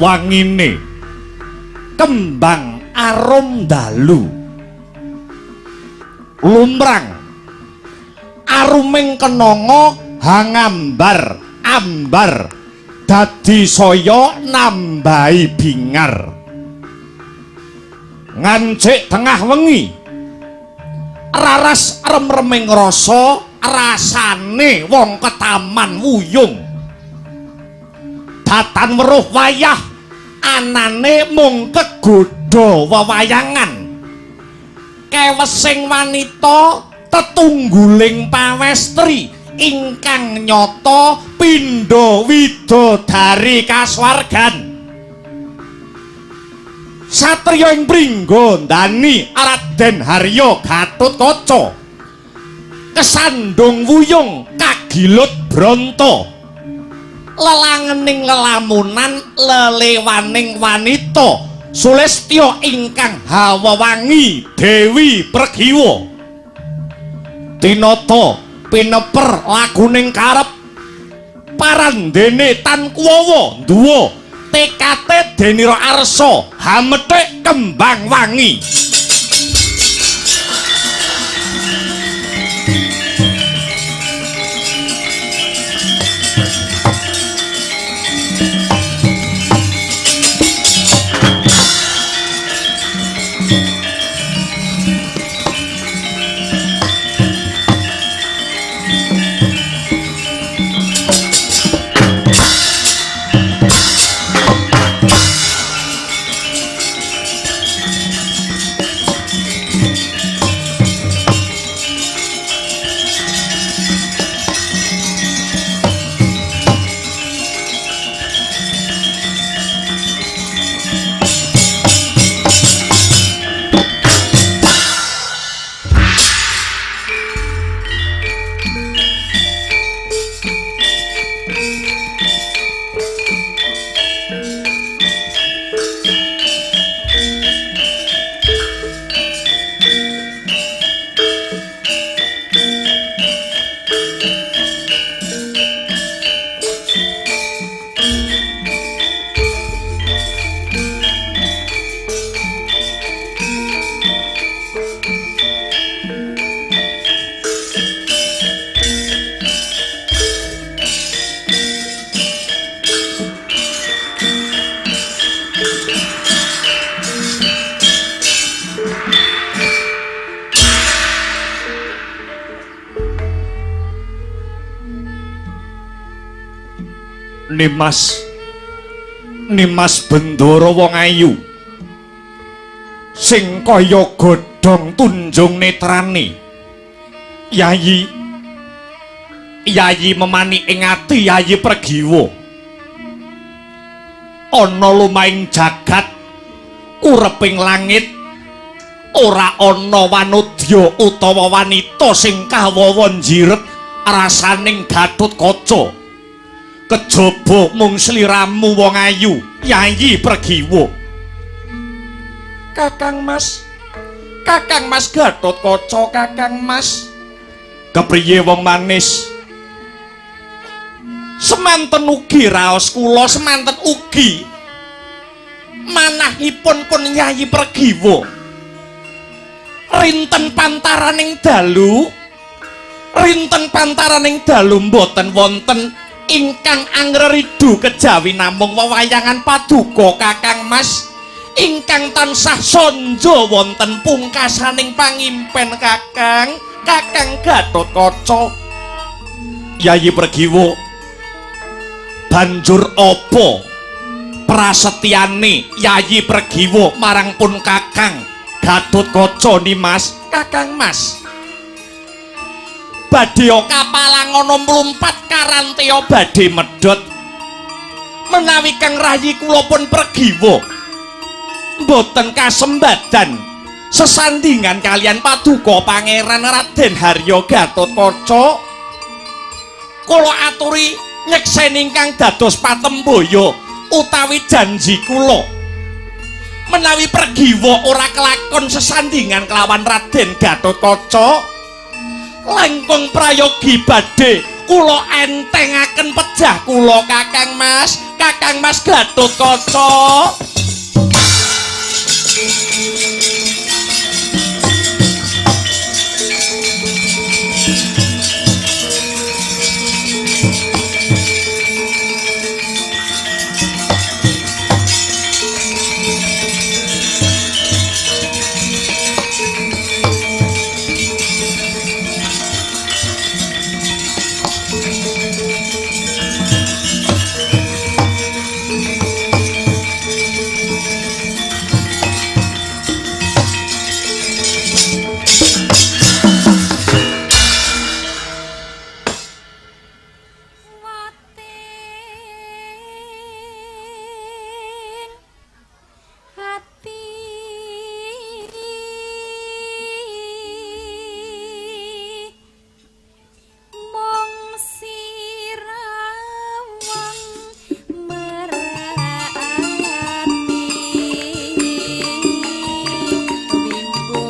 Wangine kembang arum dalu lumrang aruming kenanga hangambar ambar dadi saya nambahi bingar. Ngancik tengah wengi raras rem-reming rasa rasane wong ketaman wuyung. Datan weruh wayah anane mung kegodha wewayangan. Kewesing wanita tetungguling pawestri ingkang nyata pindha widodari kasuwargan. Satriya ing Pringga ndani Raden Harya Gatotkaca kesandung wuyung kagilut bronto lelangening lelamunan lelewaning wanita sulestya ingkang hawewangi Dewi Pregiwa. Tinata pineper laguning karep parandene tan kuwawa duwa tekate denira arsa hamethik kembang wangi. Nimas, Nimas Bendoro wong ayu sing kaya godhong tunjung netrane. Yayi, Yayi memani ing ati Yayi Pregiwa. Ana lumahing jagat ureping langit ora ana wanudya utawa wanita sing kawawa njiret rasaning Gatotkaca. Kejaba mung sliramu wong ayu Yayi Pregiwa. Kakang Mas, Kakang Mas Gatotkaca, Kakang Mas. Kepriye wong manis? Semanten ugi raos kula, semanten ugi manahipun pun Yayi Pregiwa. Rinten pantaraning dalu, rinten pantaraning dalu mboten wonten ingkang angreridu kejawi namung wewayangan paduka Kakang Mas ingkang tansah sonjo wonten pungkasaning pangimpen Kakang, Kakang Gatotkaca. Yayi Pregiwa, banjur apa prasetyane Yayi Pregiwa marang pun Kakang Gatotkaca Nimas? Kakang Mas, badhe kapalangono mlumpat karanteya badhe medhot menawi kang rayi kula pun Pregiwa mboten kasembadan sesandingan kalian paduka Pangeran Raden Harya Gatotkaca. Kula aturi nyekseni ingkang dados patembaya utawi janji kula menawi Pregiwa ora kelakon sesandingan kelawan Raden Gatotkaca, langkung prayogi badhe kula entengaken pejah wajah kula Kakang Mas, Kakang Mas Gatotkaca. Watin hati mung sirawang merati wimbo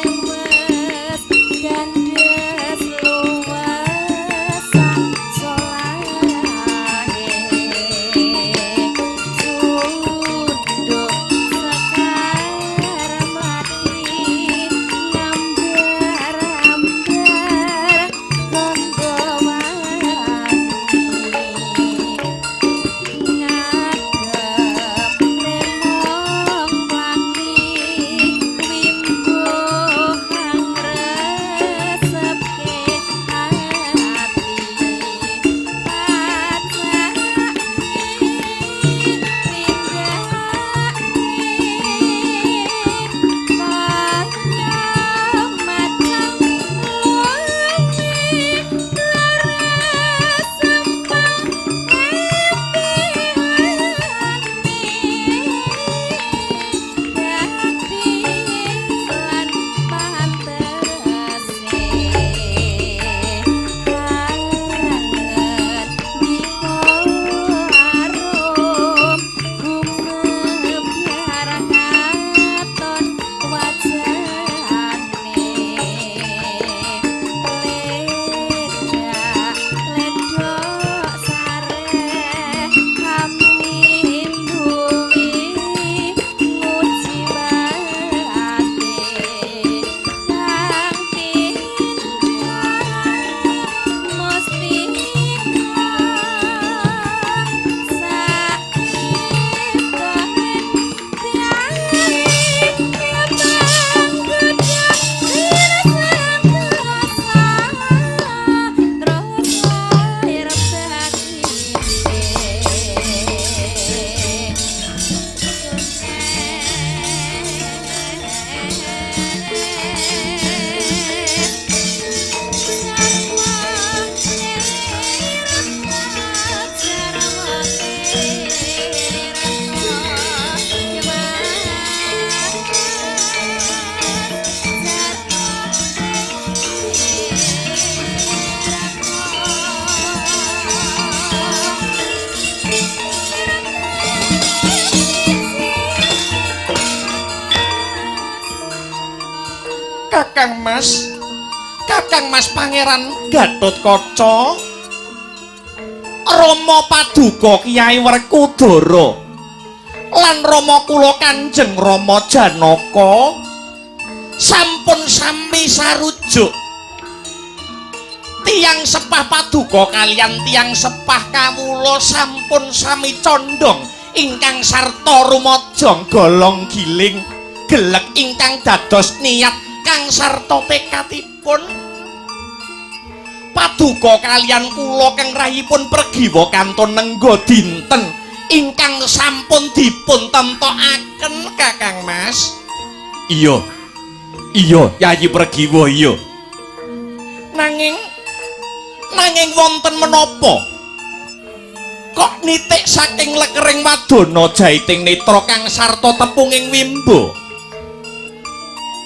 kewes gandes luwes solahe sunduk sekar mati ngambar-ambar gangga wangi ngadep remong wangi wimbo kang resepke ati pacake tindake kaya macan luwe laras sempang dadi lan pantese kangen dika arum gumebyar katon wajane ledak ledok sare kami mbuwi ngujiwate kang tindak mustika Kakang Mas, Kakang Mas Pangeran Gatotkaca, Rama Paduka Kyai Werkudara lan Rama kula Kanjeng Rama Janaka sampun sami sarujuk. Tiyang sepah paduka kaliyan tiyang sepah kawula sampun sami condong ingkang sarta rumajang golong giling gelek ingkang dados niat kang sarta tekadipun. Paduka kaliyan kula kang rahipun Pregiwa kantun nengga dinten ingkang sampun dipun temtokaken Kakang Mas. Iya. Iya, Yayi Pregiwa iya. Nanging nanging wonten menapa kok nitik saking lekering wadana jaiting netra kang sarta tepunging wimbo.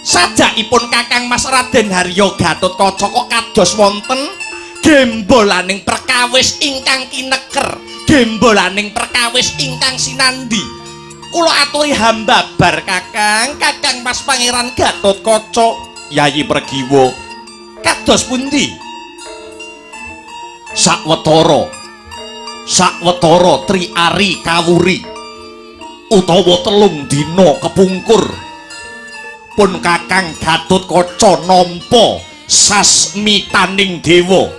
Sajakipun Kakang Mas Raden Harya Gatotkaca kok kados wonten gembolaning perkawis ingkang kineker, gembolaning perkawis ingkang sinandi. Kula aturi hambabar Kakang, Kakang Mas Pangeran Gatotkaca, Yayi Pregiwa. Kados pundi? Sawetara sawetara tri ari kawuri utawa 3 dina kepungkur pun Kakang Gatotkaca nampa sasmitaning dewa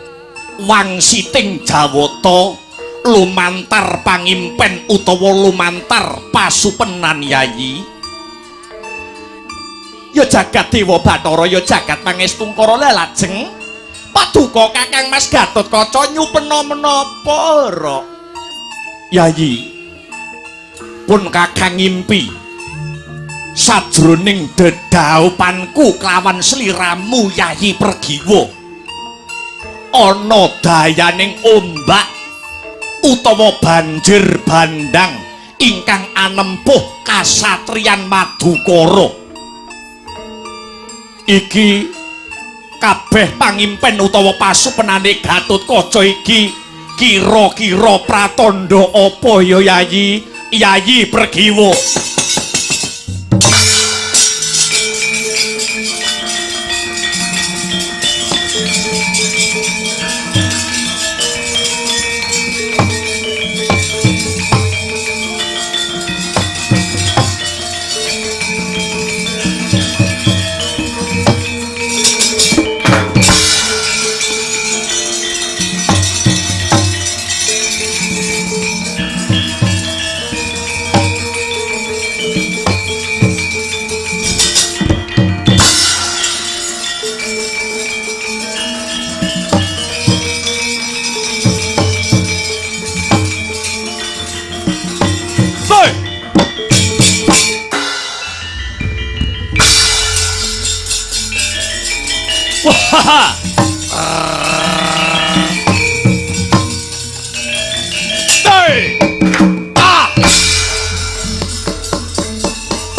wangsiting Jawata lumantar pangimpen utawa lumantar pasupenan Yayi. Ya jagat Dewa Bathara, ya jagat Pangestungkara. Lajeng paduka Kakang Mas Gatotkaca nyupena menapa ora? Yayi, pun Kakang ngimpi sajroning dedhaupanku kelawan sliramu Yayi Pergiwa ana dayaning ombak utawa banjir bandang ingkang anempuh kasatriyan Madukara. Iki kabeh pangimpen utawa pasupenane Gatotkaca iki kira-kira pratandha apa ya Yayi? Yayi Pergiwa.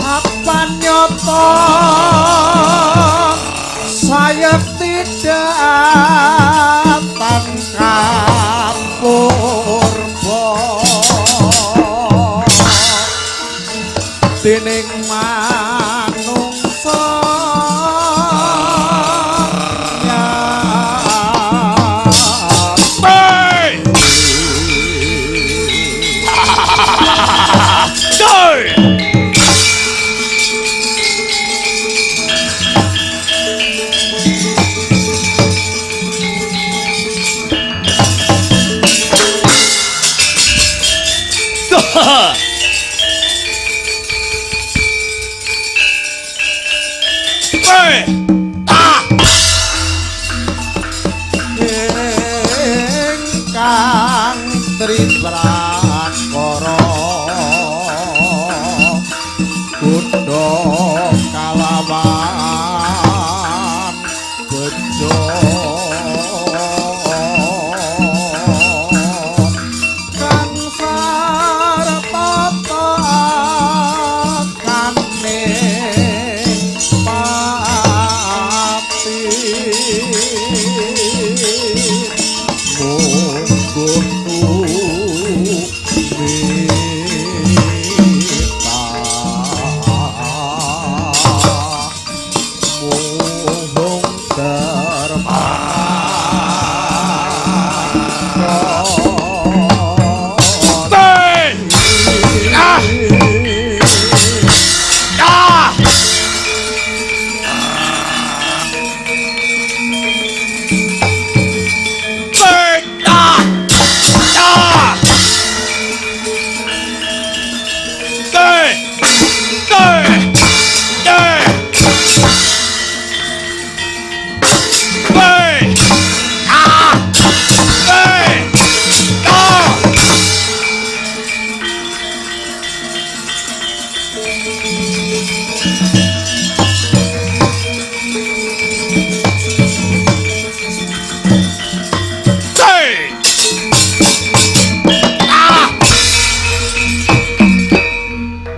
Apa nyoto saya tidak tangkap purba dening manungsa. Ingkang triprakara kundha kalawan bejo kang sarta kane pati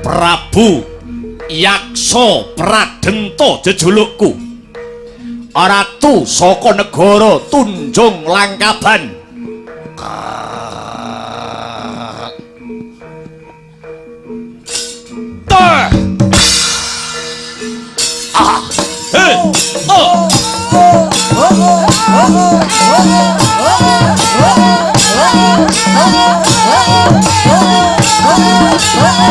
Prabu Yaksa Pradenta jejulukku, ratu saka negara Tunjung Langkaban. Oh, oh, oh, oh, oh, oh, oh. Hei.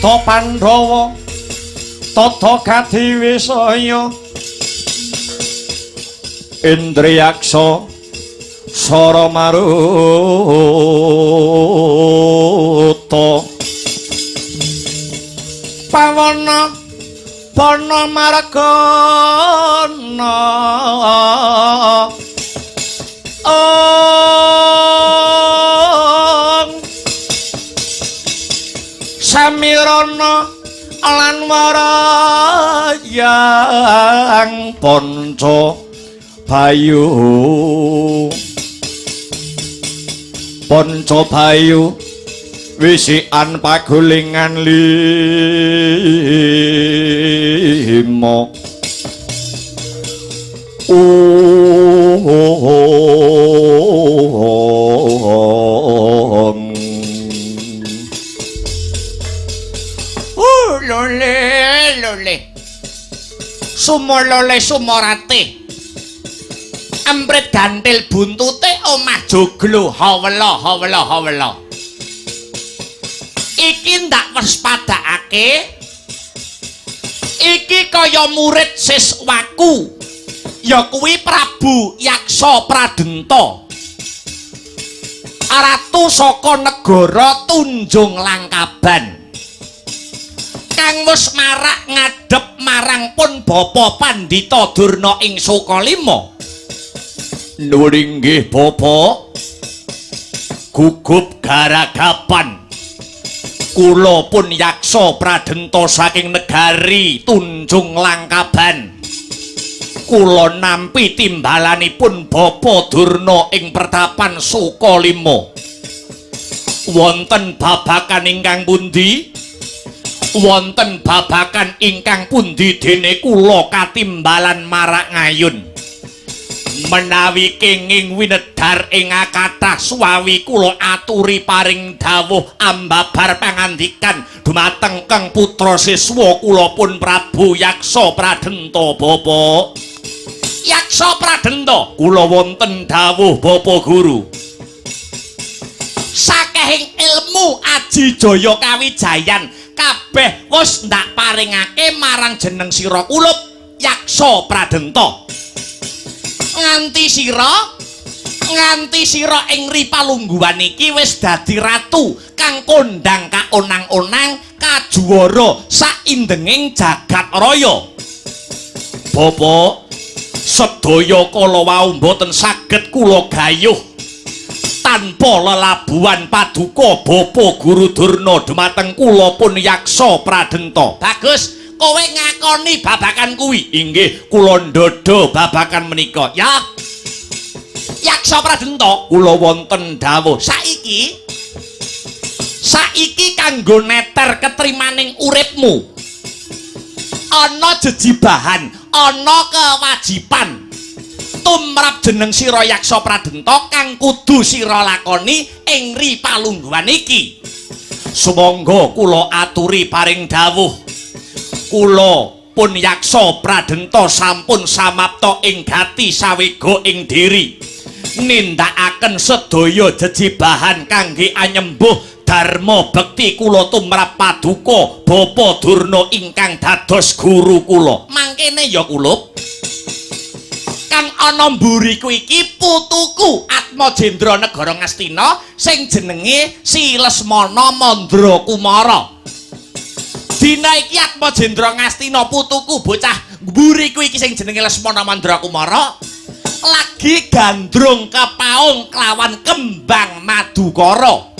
Tata Pandhawa tata kadiwisaya Indriyaksa Sara Maruta Pawana Pana Margana Ong Samirana lan warayang Panca Bayu Panca Bayu wisikan pagulingan lima. Ong lole lole sumolole sumorate emprit gantil buntute omah joglo hawela hawela hawela. Iki ndak waspadakake, iki kaya murid siswaku ya kuwi Prabu Yaksa Pradenta, ratu saka negara Tunjung Langkaban, kang wis marak ngadhep marang pun Bapa Pandhita Durna ing Sukalima. Nuwun inggih Bapa, gugup garagapan kula pun Yaksa Pradenta saking negari Tunjung Langkaban. Kula nampi timbalanipun Bapa Durna ing pertapan Sukalima. Wonten babakan ingkang pundi? Wonten babakan ingkang pundi dene kula katimbalan marak ngayun? Menawi kenging winedhar ing akathah suwawi kula aturi paring dawuh ambabar pangandikan dumateng keng putra siswa kula pun Prabu Yaksa Pradenta. Bapa Yaksa Pradenta, kula wonten dawuh Bapa Guru. Sakehing ilmu aji jaya kawijayan kabeh wis ndak paringake marang jeneng sira kulup Yaksa Pradenta. Nganti sira ing ripalungguhan iki wis dadi ratu kang kondang kaonang-onang kajuwara saindenging jagat raya. Bapa, sedaya kala wau mboten saged kula gayuh tanpa lelabuhan paduka Bapa Guru Durna dumateng kula pun Yaksa Pradenta. Bagus, kowe ngakoni babakan kuwi? Inggih, kula ndodho babakan menika. Ya Yaksa Pradenta, kula wonten dawuh. Saiki kanggo neter ketrimaning uripmu ana jejibahan, ana kewajiban tumrap jeneng sira Yaksa Pradenta kang kudu sira lakoni ing ripalungguhan iki. Sumangga kula aturi paring dawuh. Kula pun Yaksa Pradenta sampun samapta ing gati sawega ing diri nindakaken sedaya jejibahan kangge anyembuh dharma bekti kula tumrap paduka Bapa Durna ingkang dados guru kula. Mangkene ya kulup, kang ana mburiku iki putuku Atmajendra Negara Ngastina sing jenenge Si Lesmana Mandra Kumara. Dina iki Atmajendra Ngastina putuku bocah mburiku iki sing jenenge Lesmana Mandra Kumara lagi gandrung kepaung kelawan kembang madukara.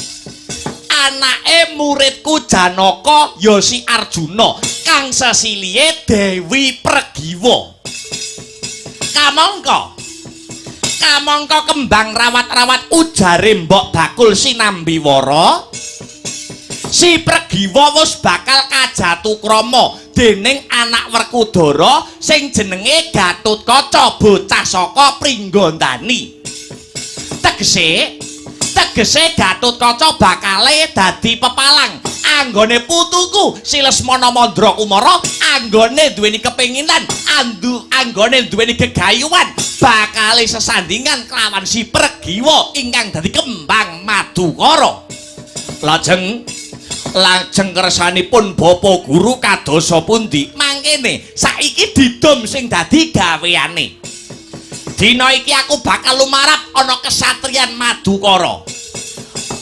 Anake muridku Janaka ya si Arjuna kang sesilihe Dewi Pregiwa. Kamangka kembang rawat-rawat ujare mbok bakul sinambiwara, si Pregiwa wis bakal kajatukrama dening anak Werkudara sing jenenge Gatotkaca bocah saka Pringgondani. Tegese Gatotkaca bakale dadi pepalang anggone putuku si Lesmana Mandra Kumara, anggone duweni kepenginan, anggone duweni gegayuhan bakale sesandingan kelawan si Pregiwa ingkang dadi kembang madukara. Lajeng Lajeng kersanipun Bapak Guru kadosa pundi? Mangkene saiki didum sing dadi gaweane. Dina iki aku bakal lumarap ana kesatriyan Madukara.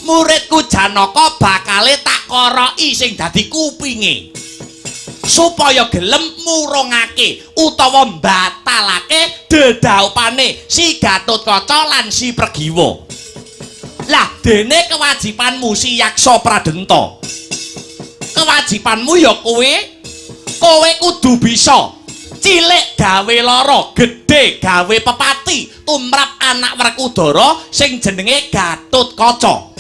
Muridku Janaka bakale tak koroki sing dadi kupinge. Supaya gelem murungake utawa mbatalake dedaupane si Gatotkaca lan si Pregiwa. Lah dene kewajibanmu si Yaksa Pradenta. Kewajibanmu ya kowe kudu bisa cilik gawe lara, gedhe gawe pepati tumrap anak Werkudara sing jenenge Gatotkaca.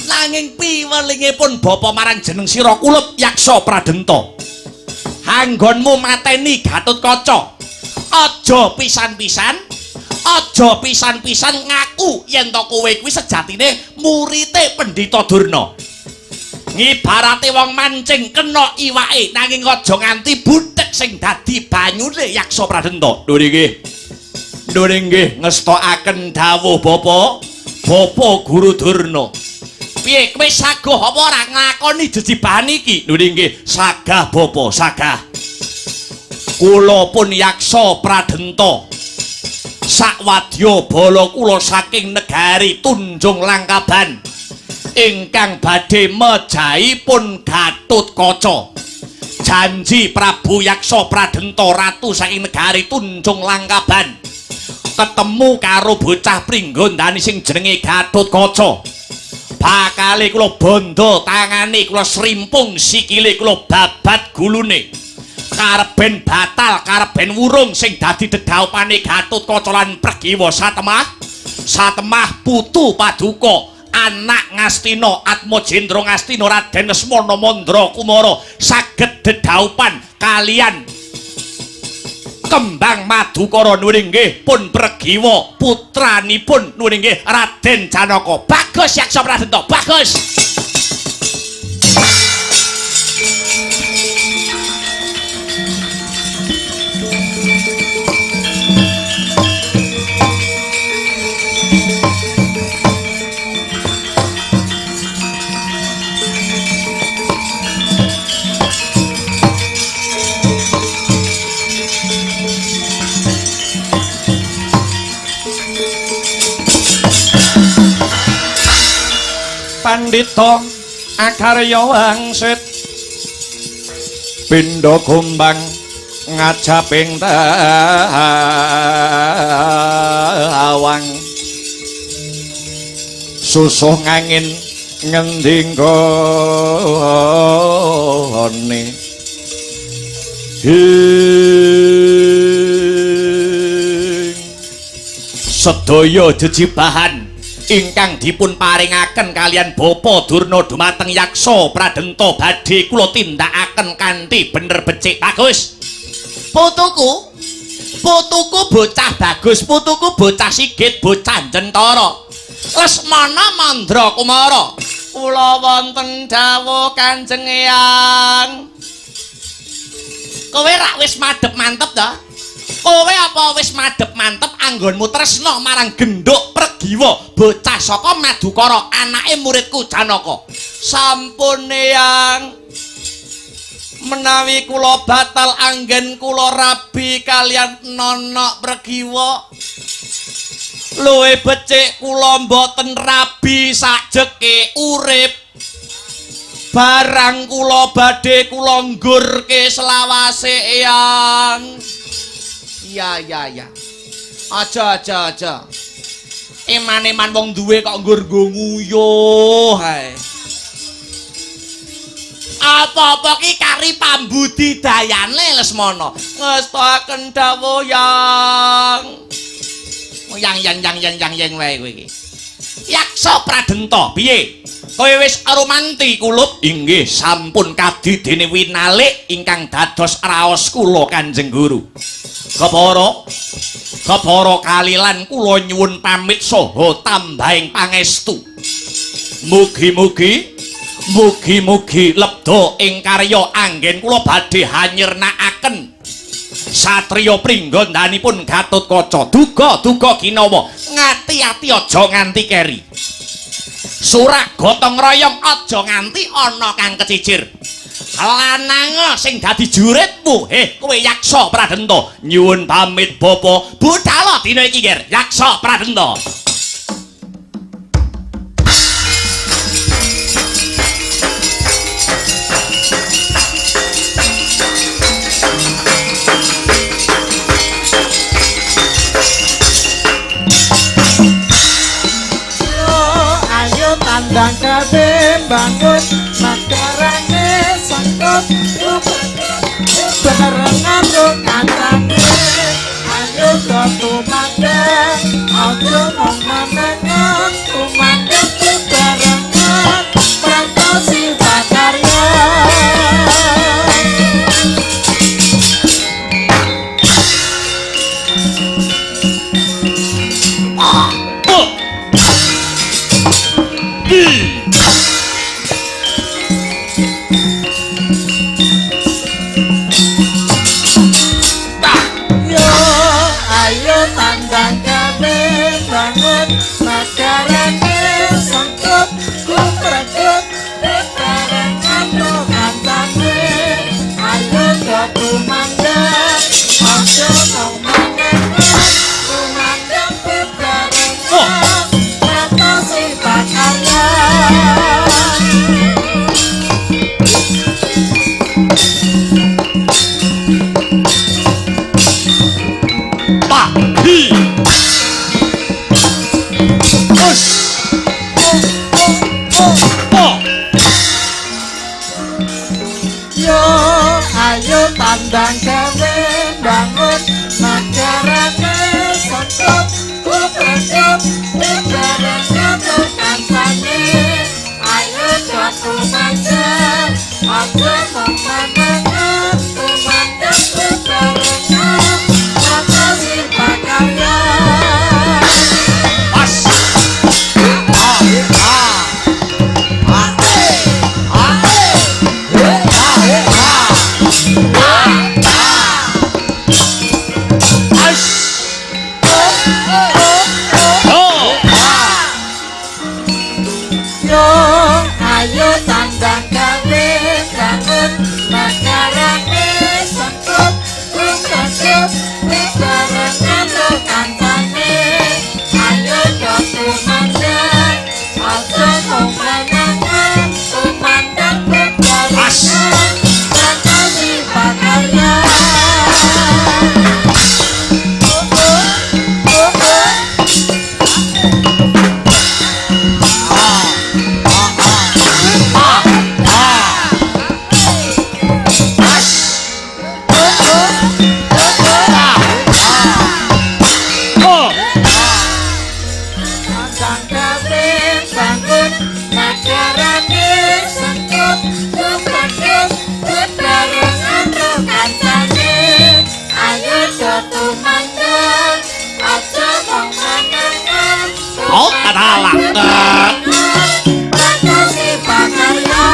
Nanging piwelingipun bapa marang jeneng sira kulup Yaksa Pradenta. Anggonmu mateni Gatotkaca, aja pisan-pisan ngaku yen to kowe kuwi sejatine murite Pendhita Durna. Ngibarate wong mancing kena iwake nanging aja nganti buthek sing dadi banyune Yaksa Pradenta. Lho nggih. Lho nggih ngestokaken dawuh Bapak, Bapak Guru Durna. Piye kowe saguh apa ora nglakoni jejibahan iki? Lho nggih, sagah Bapak, sagah. Kula pun Yaksa Pradenta. Sakwadya bala kula saking negari Tunjung Langkaban ingkang badhe mejahi pun Gatotkaca. Janji Prabu Yaksa Pradenta ratu saking negari Tunjung Langkaban ketemu karo bocah Pringgondani sing jenenge Gatotkaca. Bakale kula bandha tangane, kula srimpung sikile, kula babat gulune. Kareben batal, kareben wurung sing dadi dedaupane Gatotkaca lan Pregiwa satemah putu paduka anak Ngastina Atmajendra Ngastina Raden Lesmana Mandra Kumara saged dedaupan kalian Kembang Madukara. Nuwun inggih pun Pregiwa putranipun nuwun inggih Raden Janaka. Bagus Yaksa Pradenta, bagus. Pandhita akarya wangsit pindha gombang ngajaping tawang susuh ngangin ngendi nggone hing sedaya jejibahan ingkang dipun paringaken kalian Bapa Durna dumateng Yaksa Pradenta badhe kula tindakaken kanthi bener becik. Bagus. Putuku bocah bagus, putuku bocah sigit, bocah jentara. Lesmana Mandra Kumara. Kula wonten dawuh Kanjeng Eyang. Kowe rak wis madhep mantep ta? Kowe apa wis madhep mantep anggonmu tresna marang gendhuk Pregiwa bocah saka Madukara anake muridku Janaka? Sampun Eyang, menawi kula batal anggen kula rabi kalian Nonok Pregiwa, luwih becik kula mboten rabi sajeke urip. Barang kula badhe kula nggurke selawase Eyang. Ya ya ya. Aja aja aja. Eman-eman wong duwe kok nggur nggo nguyuh ae. Apa-apa ki kari pambudidayane Lesmana. Ngestokaken dawuh Yang. Yang yang yang yang yang yang wae kowe iki. Yaksa Pradenta, piye? Kowe wis rumanti kulup? Inggih, sampun kadi dene winalik ingkang dados raos kula Kanjeng Guru. Kepara kalilan kula nyuwun pamit saha tambahing pangestu. Mugi-mugi lebda ing karya anggen kula badhe hanyirnakaken satriya pringgondhanipun Gatotkaca. Duga ginawa, ngati-ati aja nganti keri. Surak gotong royong aja nganti ana kang kecicir. Lananga sing dadi juritmu, heh kowe Yaksa Pradenta. Nyuwun pamit bapa, budala dina iki ger Yaksa Pradenta. Tandang kabeh bangun makarane sangkut barengan karo kancane. Ayo do tumandang aja mung manengan tumandang bebarengan prantosi bakarya. Yo ayo tandang kabeh bangun makarane sangkut kuprekut bebarengan karo kancane. Ayo do tumandang aja mung manengan tumandang bebarengan prantosi bakarya. Yo ayo tandang gawe bangun makarane sangkut kuprekut bebarengan karo kancane. Ayo do tumandang aja mung manengan tumandang bebarengan prantosi bakarya. Yo ayo tandang gawe bangun makarane sangkut kuprekut bebarengan karo kancane. Ayo do tumandang aja mung manengan tumandang bebarengan prantosi bakarya. Tandang gawe bangun makarane sangkut kuprekut bebarengan karo kancane. Ayo do tumandang aja mung manengan Oh, katalah. prantosi bakarya.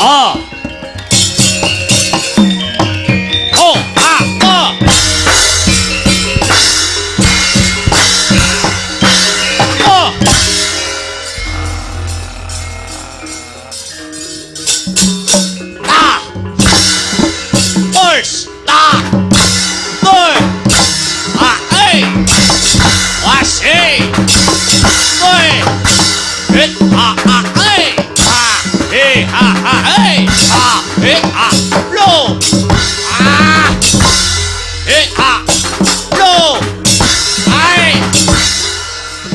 A O A O O Ta Wes ta Tôi A E A C Tôi H A A E A E A A E A E A Lo A E A Lo I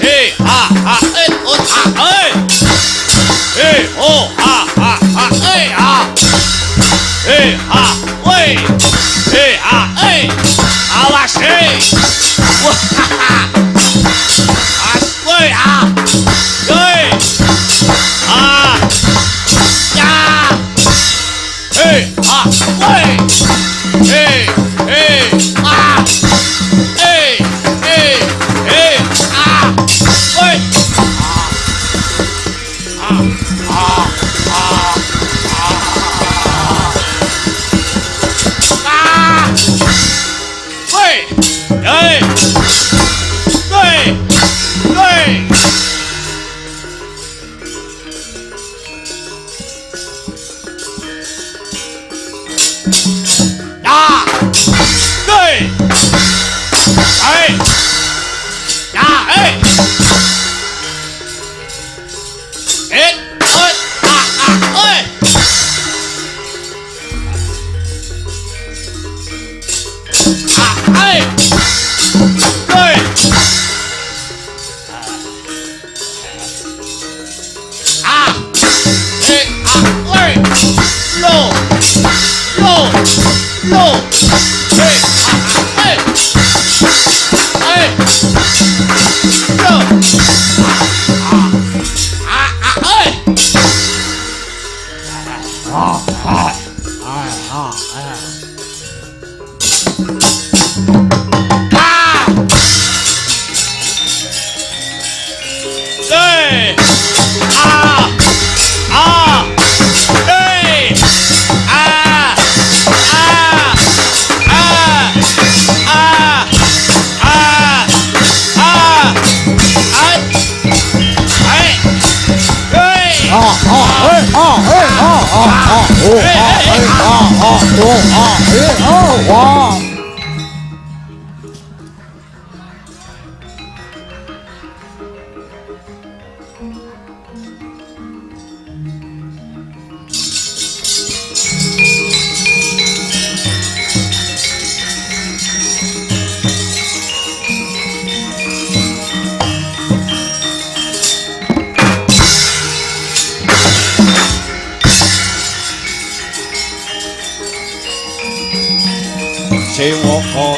E A A E O A E E O A A A E A E A W E A E Awas E Wah As W A E A Ya E A W E E A E E E A W A A A A A 对对对对。呀，对，哎，呀哎，哎，哎啊啊哎，啊哎，对，啊，哎啊喂，肉肉。肉，哎哎哎，肉，啊啊啊哎，啊啊啊啊啊，对，啊啊，对，啊。啊哎啊哎啊啊啊哦啊哎啊啊哦啊哎啊哇！Sewaka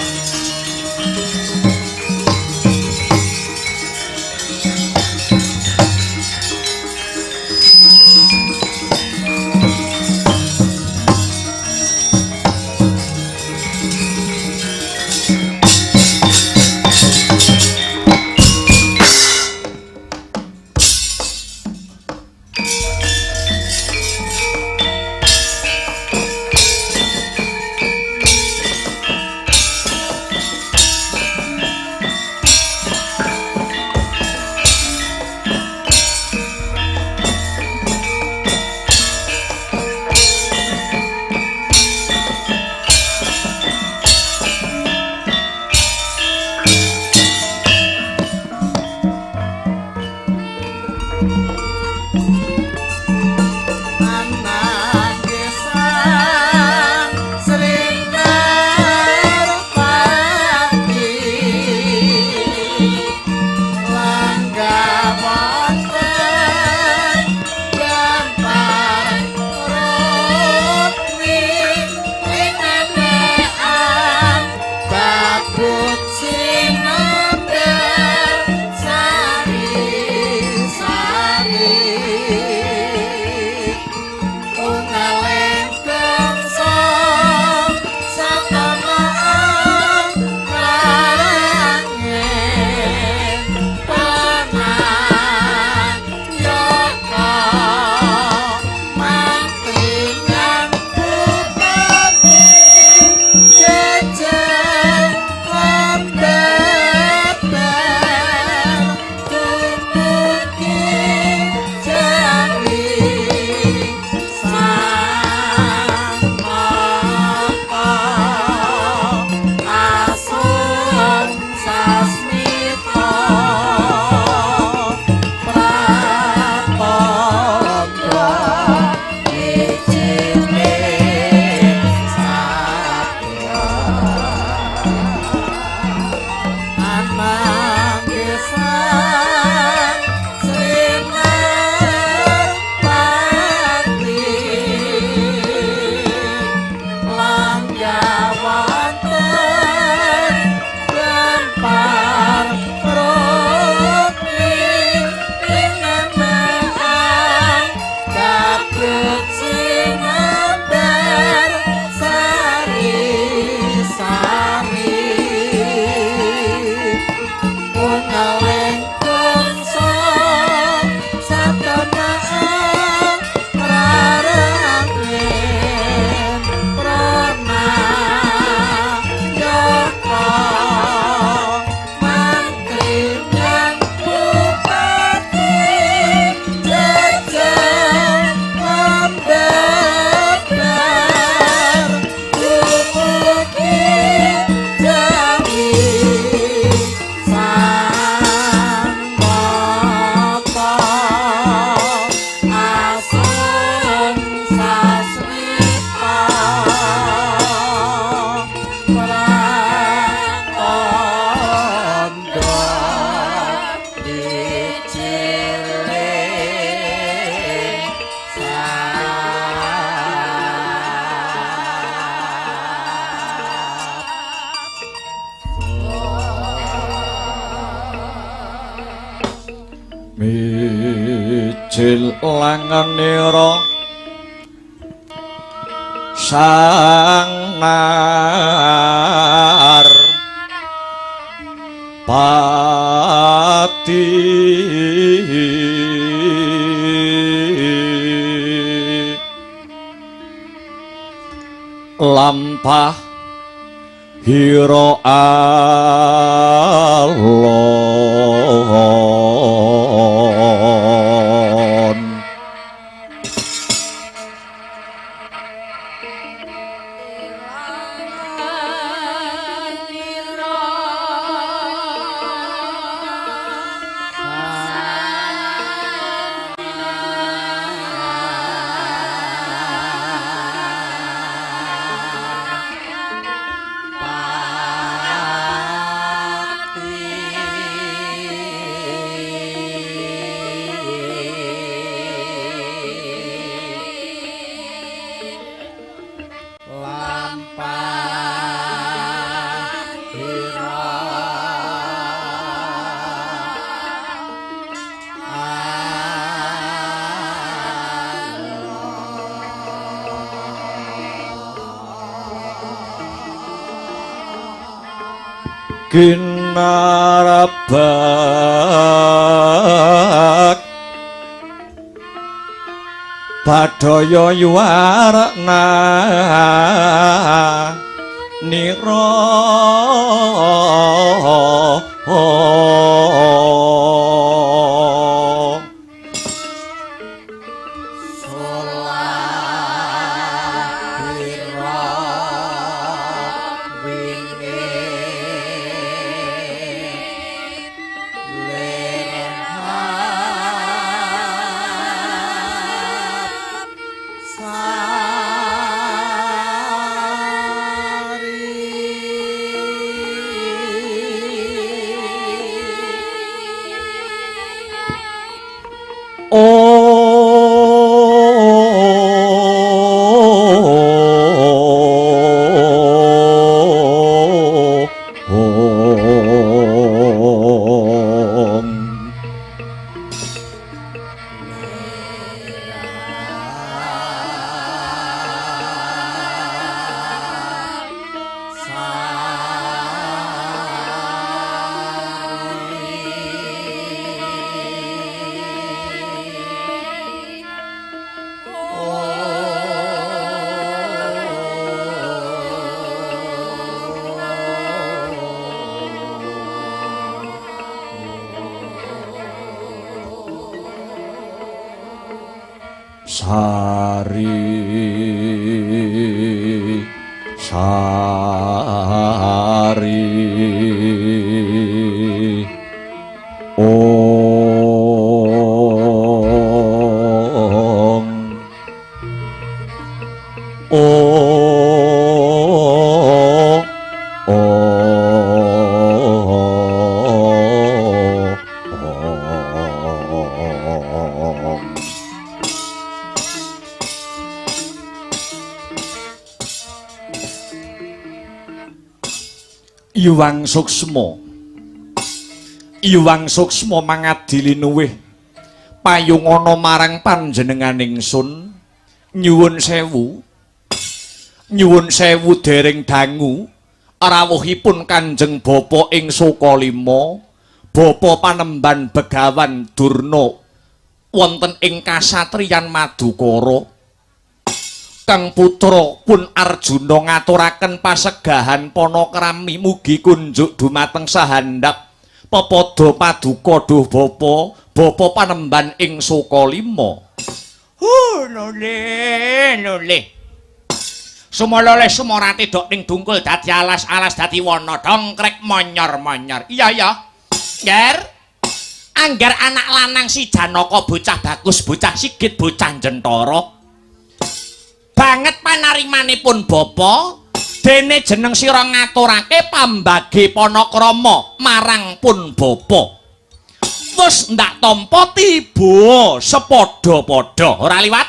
Jilanganira Sang Nar Pati lampah hira alon. Kinarabak Badaya yuwarna nira Sari sari ong ong ong. Iwang Suksma, Iwang Suksma mangadili nuwih payungana marang panjenenganing sun. Nyuwun sewu, nyuwun sewu dereng dangu rawuhipun Kanjeng Bapa ing Sukalima, Bapa panemban Begawan Durna wonten ing kasatriyan Madukara. Kang putra pun Arjuna ngaturaken pasegahan panakrami mugi kunjuk dumateng sahandap pepadha paduka duh bapa, bapa panemban ing Sukalima. Lole lole sumolole sumorate dok ning dungkul dadi alas-alas dadi wana dongkrek monyor-monyor. Iya ya Ngger, angger anak lanang si Janaka bocah bagus, bocah sigit, bocah jentara banget panarimanipun bapa, dene jeneng sira ngaturake pambagi panakrama marang pun bapa. Wis ndak tampa tiba sepadha-padha, ora liwat,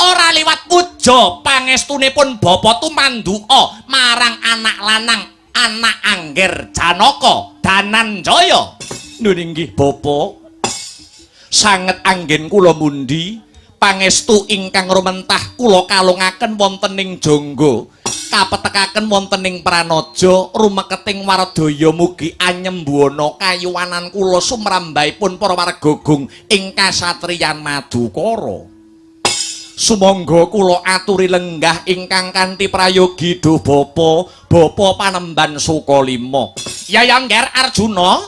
ora liwat puja pangestunipun bapa tumanduka marang anak lanang anak Angger Janaka Dananjaya. Nun inggih bapa. Sanget anggen kula mundi pangestu ingkang rumentah kula kalungaken wonten ing jangga, kapetekaken wonten ing pranaja rumeketing wardaya, mugi anyembuana kayuwanan kula sumrambahipun para warga gung ing kasatriyan Madukara. Sumangga kula aturi lenggah ingkang kanthi prayogi duh bapa, bapa panemban Sukalima. Ya ya Ngger Arjuna,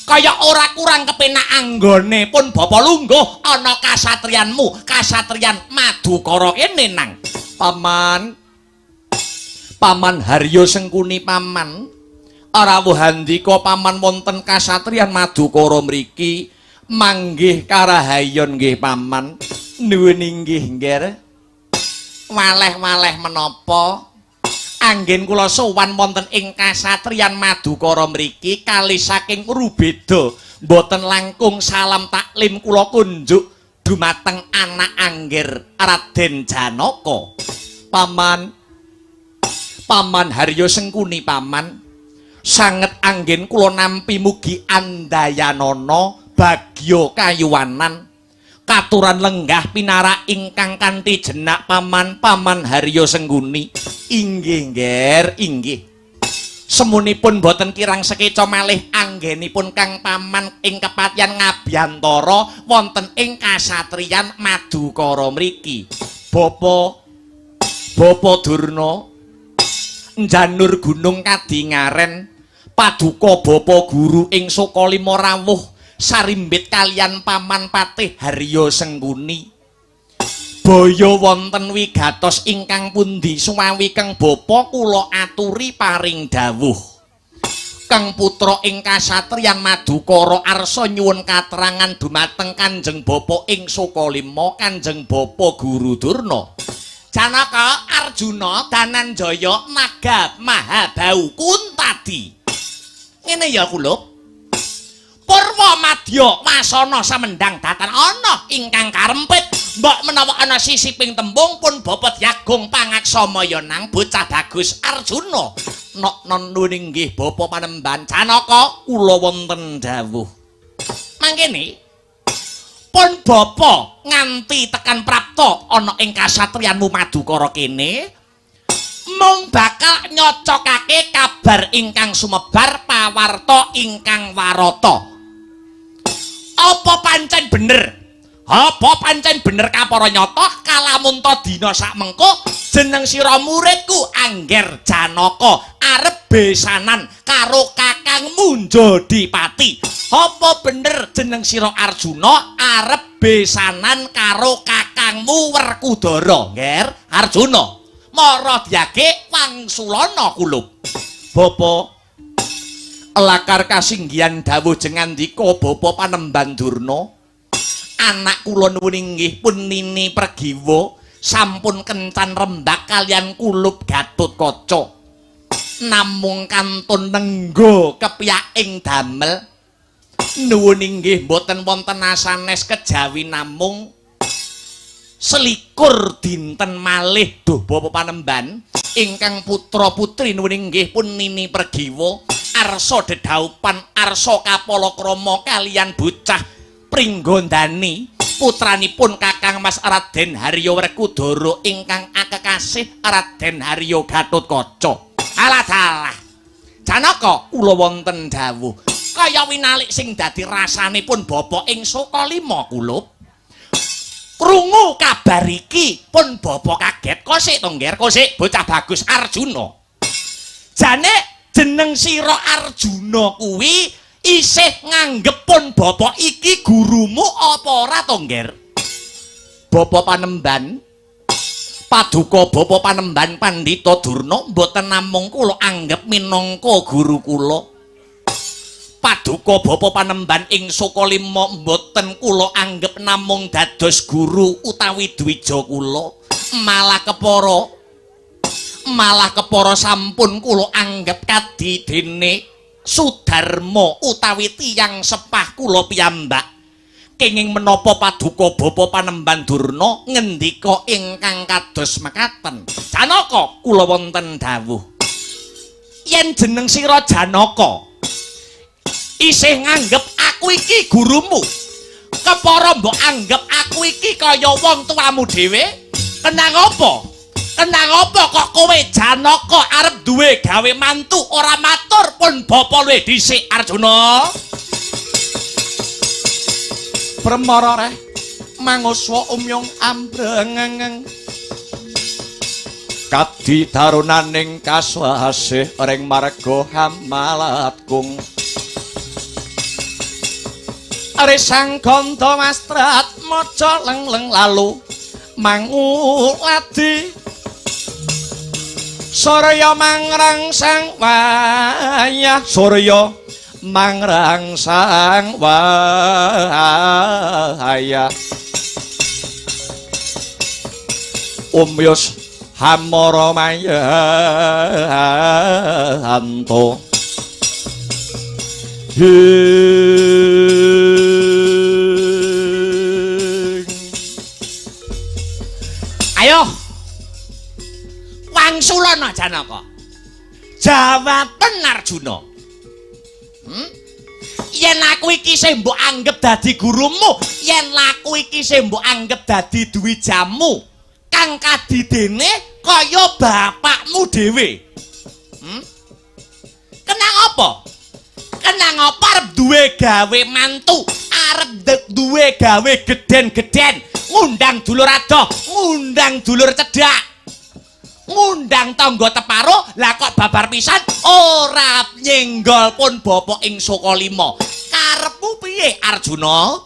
kaya ora kurang kepenak anggone pun bapa lungguh ana kasatriyanmu, kasatriyan Madukara kene nang. Paman, Paman Haryo Sengkuni paman, rawuh handika paman wonten kasatriyan Madukara mriki manggih karahayon nggih paman. Nuwun inggih Ngger. Waleh-waleh menapa anggen kula sowan wonten ing kasatriyan Madukara mriki kali saking rubeda mboten langkung salam taklim kula kunjuk dumateng anak Angger Raden Janaka. Paman, Paman Haryo Sengkuni paman, sanget anggen kula nampi mugi andayanana bagya kayuwanan katuran lenggah pinarak ingkang kanthi jenak paman, Paman Haryo Sengkuni. Inggih Ngger, inggih. Semunipun boten kirang sekeca malih anggenipun Kang Paman ing kepatihan ngabyantara wonten ing kasatriyan Madukara mriki. Bapa, Bapa Durna njanur gunung kadingaren, paduka bapa guru ing Sukalima rawuh sarimbit kalian paman Patih Haryo Sengkuni. Baya wonten wigatos ingkang pundi suwawi kang bapa kula aturi paring dawuh. Kang putra ing kasatriyan Madukara arsa nyuwun katerangan dumateng Kanjeng Bapa ing Sukalima, Kanjeng Bapa Guru Durna. Janaka, Arjuna, Dananjaya, Naga Mahabau Kuntadi. Ngene ya kulup. Purwa madya wasana samendang datan ana ingkang karempit. Mbok menawa ana sisiping tembung pun bapa Diagung pangaksamaya nang bocah bagus Arjuna. Nok non nuwun inggih bapa panemban. Janaka kula wonten dawuh. Mangkene pun bapa nganti tekan prapta ana ing kasatriyanmu Madukara kene mung bakal nyocokake kabar ingkang sumebar pawarta ingkang warata. Apa pancen bener? Apa pancen bener kapara nyata kalamunta dina sakmengko jeneng sira muridku Angger Janaka arep besanan karo kakangmu Jodipati? Apa bener jeneng sira Arjuna arep besanan karo kakangmu Werkudara? Ngger Arjuna, mara diage wangsulana kulup. Bapa lakar kasinggihan dawuh jengandika bapa panemban Durna. Anak kula nuwun inggih pun Nini Pregiwa sampun kencan rembak kalian kulup Gatotkaca. Namung kantun nenggo kepiyaking damel. Nuwun inggih mboten wonten asanes kejawi namung 21 dinten malih duh bapa panemban ingkang putra putri nuwun inggih pun Nini Pregiwa arsa dedhaupan arsa kapalakrama kalian bocah Pringgondani putranipun Kakang Mas Raden Haryo Werkudara ingkang akekasih Raden Haryo Gatotkaca. Alah dalah. Janaka kula wonten dawuh. Kaya winalik sing dadi rasanipun bapa ing Sukalima kulup. Krungu kabar iki pun bapa kaget. Kosik to Ngger, kosik bocah bagus Arjuna. Jane jeneng sira Arjuna kuwi isih nganggep pun bapa iki gurumu apa ora to Ngger? Bapa panemban, paduka bapa panemban Pandhita Durna mboten namung kula anggep minangka guru kula. Paduka bapa panemban ing Sukalima mboten kula anggep namung dados guru utawi dwija kula, malah kepara sampun kula anggep kadi dene Sudarma utawi tiyang sepah kula piyambak. Kenging menapa paduka bapa panemban Durna ngendika ingkang kados mekaten? Janaka kula wonten dawuh. Yen jeneng sira Janaka isih nganggep aku iki gurumu, Kepara mbok anggep aku iki kaya wong tuamu dhewe? Kenang apa? Kenang apa kok kowe Janaka arep duwe gawe mantu ora matur pun bapa luwih dhisik Arjuna? Premara reh manguswa umyung ambrengeng kadi darunaning kaswasih ring marga hamalatkung Resang ganda mastrat maca lengleng lalu manguladi Surya mangrangsang wayah surya mangrangsang wayah Umyus hamara mayanto Hing. Ayo wangsulana Janaka. Jawaben Arjuna. Yen aku iki sing mbok anggep dadi gurumu, yen aku iki sing mbok anggep dadi dwijamu, kang kadidene kaya bapakmu dhewe. Kenang apa? Kenang apa arep duwe gawe mantu, arep duwe gawe gedhen-gedhen, ngundang dulur adoh, ngundang dulur cedhak, ngundang tangga teparo, lah kok babar pisan ora nyenggol pun bapa ing Sukalima. Karepmu piye Arjuna?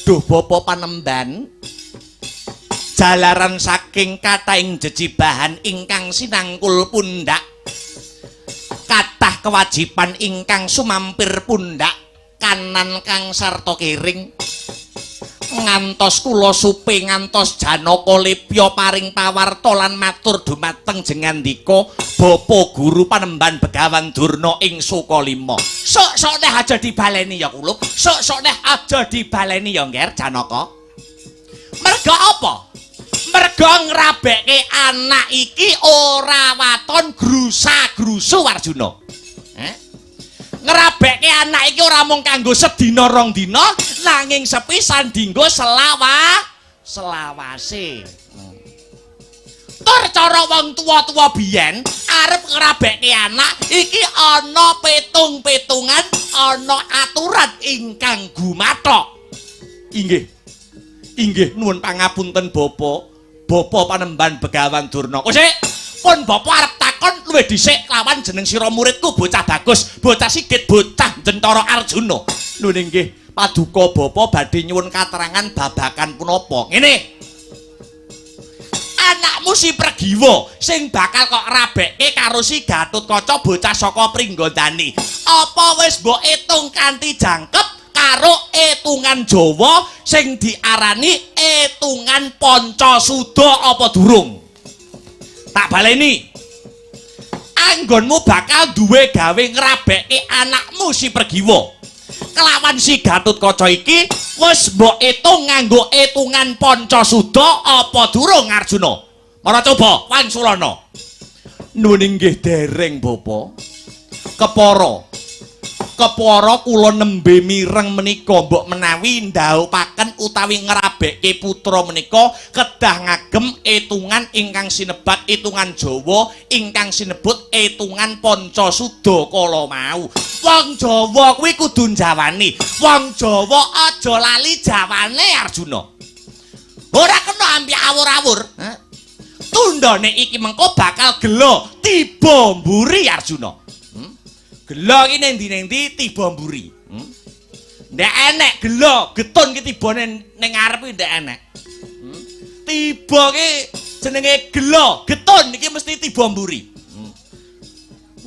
Duh bapa panemban, jalaran saking kathahing jejibahan ingkang sinangkul pundhak, kathah kewajiban ingkang sumampir pundhak kanan kang sarta kiring, ngantos kula supe ngantos Janaka lepya paring pawarta lan matur dumateng jengandika bapa guru panemban Begawan Durna ing Sukalima. Sok-sok neh aja dibaleni ya kulup, sok-sok neh aja dibaleni ya Ngger Janaka. Merga apa? Merga ngrabekke anak iki ora waton grusa-grusu Arjuna. Ngrabekke anak iki ora mung kanggo sedina rong dina, nanging sepisan dinggo selawase. Tur cara wong tuwa-tuwa biyen arep ngrabekke anak iki ana petung-petungan, ana aturan ingkang gumathok. Inggih. Inggih nuwun pangapunten Bapak. Bapak panemban Begawan Durna. Kosik, pun Bapak arep takon luwih dhisik lawan jeneng sira muridku bocah bagus, bocah sigit, bocah Jentara Arjuna. Nuwun inggih, paduka Bapak badhe nyuwun katerangan babagan punapa. Ngene. Anakmu si Pregiwa sing bakal kok rabekke karo si Gatotkaca bocah saka Pringgondani. Apa wis mbok etung kanthi jangkep karo etungan Jawa sing diarani etungan Pancasuda apa durung? Tak baleni. Anggonmu bakal duwe gawe ngrabekke anakmu si Pregiwa kelawan si Gatotkaca iki wis mbok etung nganggo etungan Pancasuda apa durung Arjuna? Mara coba wangsulana. Nuwun inggih dereng Bapak. Kepara kepara kula nembe mireng menika mbok menawi ndhawuhaken utawi ngrabekke putra menika kedah ngagem etungan ingkang sinebat etungan Jawa ingkang sinebut etungan Pancasuda kala mau. Wong Jawa kuwi kudu njawani. Wong Jawa aja lali jawane Arjuna. Ora kena ampi awur-awur. Tundhone iki mengko bakal gelo tiba mburi Arjuna. Gelo iki ning ndi-ndi tiba mburi. Ndek enek gelo, getun ki tibane ning ngarep iki ndek enek. Tiba ki jenenge gelo, getun iki mesti tiba mburi.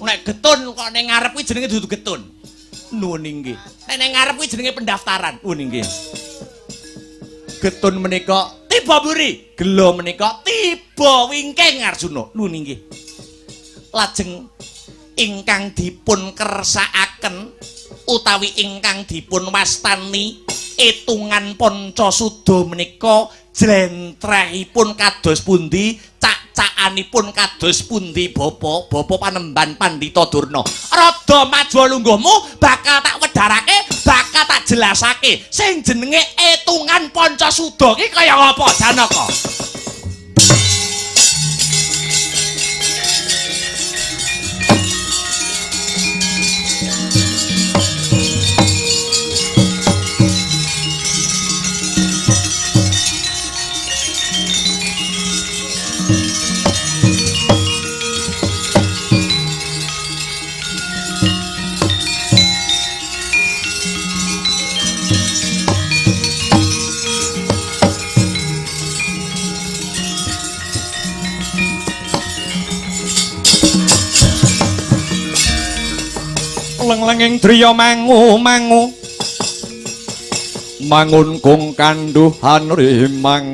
Nek getun kok ning ngarep kuwi jenenge dudu getun. Nuwun inggih. Nek ning ngarep kuwi jenenge pendaftaran. Nuwun inggih. Getun menika tiba mburi, gelo menika tiba wingking Arjuna. Nuwun inggih. Lajeng ingkang dipun kersakaken utawi ingkang dipun wastani etungan Pancasuda menika jlentrehipun kados pundi cak Cak-cakanipun kados pundi Bapak? Bapak Panembahan Pandhita Durna. Rada maju lungguhmu bakal tak wedharake, bakal tak jelasake. Sing jenenge etungan Pancasuda ki kaya ngapa Janaka? Leng-lenging driya mangu-mangu mangun kung kanduhan rimang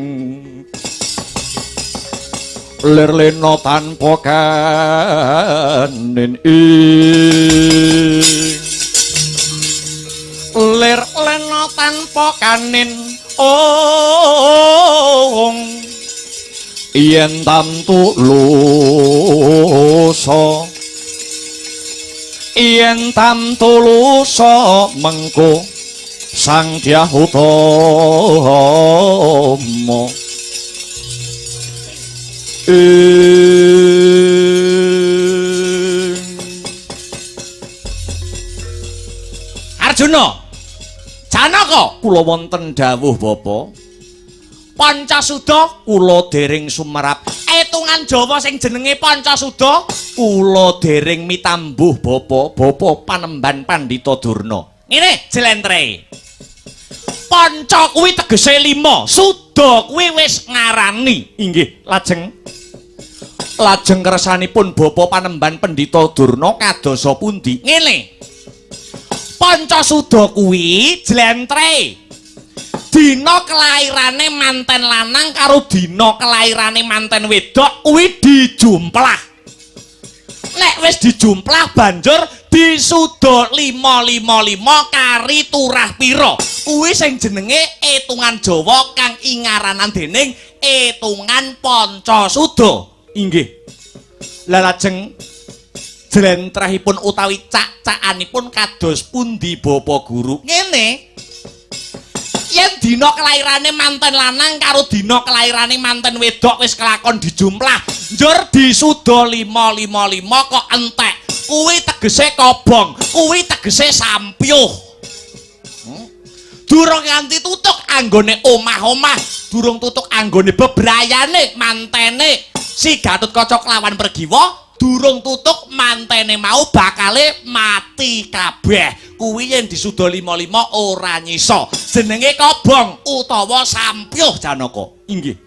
lir lena tanpa kanin ing lir lena tanpa kanin ong yen tamtu lusa yen tamtu lusa mengko Sang Dyah Utama. Arjuna, Janaka, kula wonten dawuh Bapak. Pancasuda kula dereng sumerap. Etungan Jawa sing jenenge Pancasuda kula dereng mitambuh Bapak. Bapak Panembahan Pandhita Durna. Ngene jlentre. Panca kuwi tegese 5, suda kuwi wis ngarani. Inggih, lajeng lajeng kersanipun Bapak Panembahan Pandhita Durna kadosa pundi? Ngene. Pancasuda kuwi jlentre. Dina kelairane manten lanang karo dina kelairane manten wedok kuwi dijumplah. Nek wis dijumplah banjur disuda 555 kari turah pira. Kuwi sing jenenge etungan Jawa kang ingaranan dening etungan Pancasuda. Inggih. Lah lajeng jlentrehipun utawi cak-cakanipun kados pundi Bapak Guru? Ngene. Yen dina kelairane manten lanang karo dina kelairane manten wedok wis kelakon dijumlah, njur disuda 555 kok entek. Kuwi tegese kobong, kuwi tegese sampyuh. Durung nganti tutuk anggone omah-omah, durung tutuk anggone bebrayane mantene si Gatotkaca kelawan Pregiwa, durung tutuk mantene mau bakale mati kabeh. Kuwi yen disuda 55 ora nyisa. Jenenge kobong utawa sampyuh Janaka. Inggih.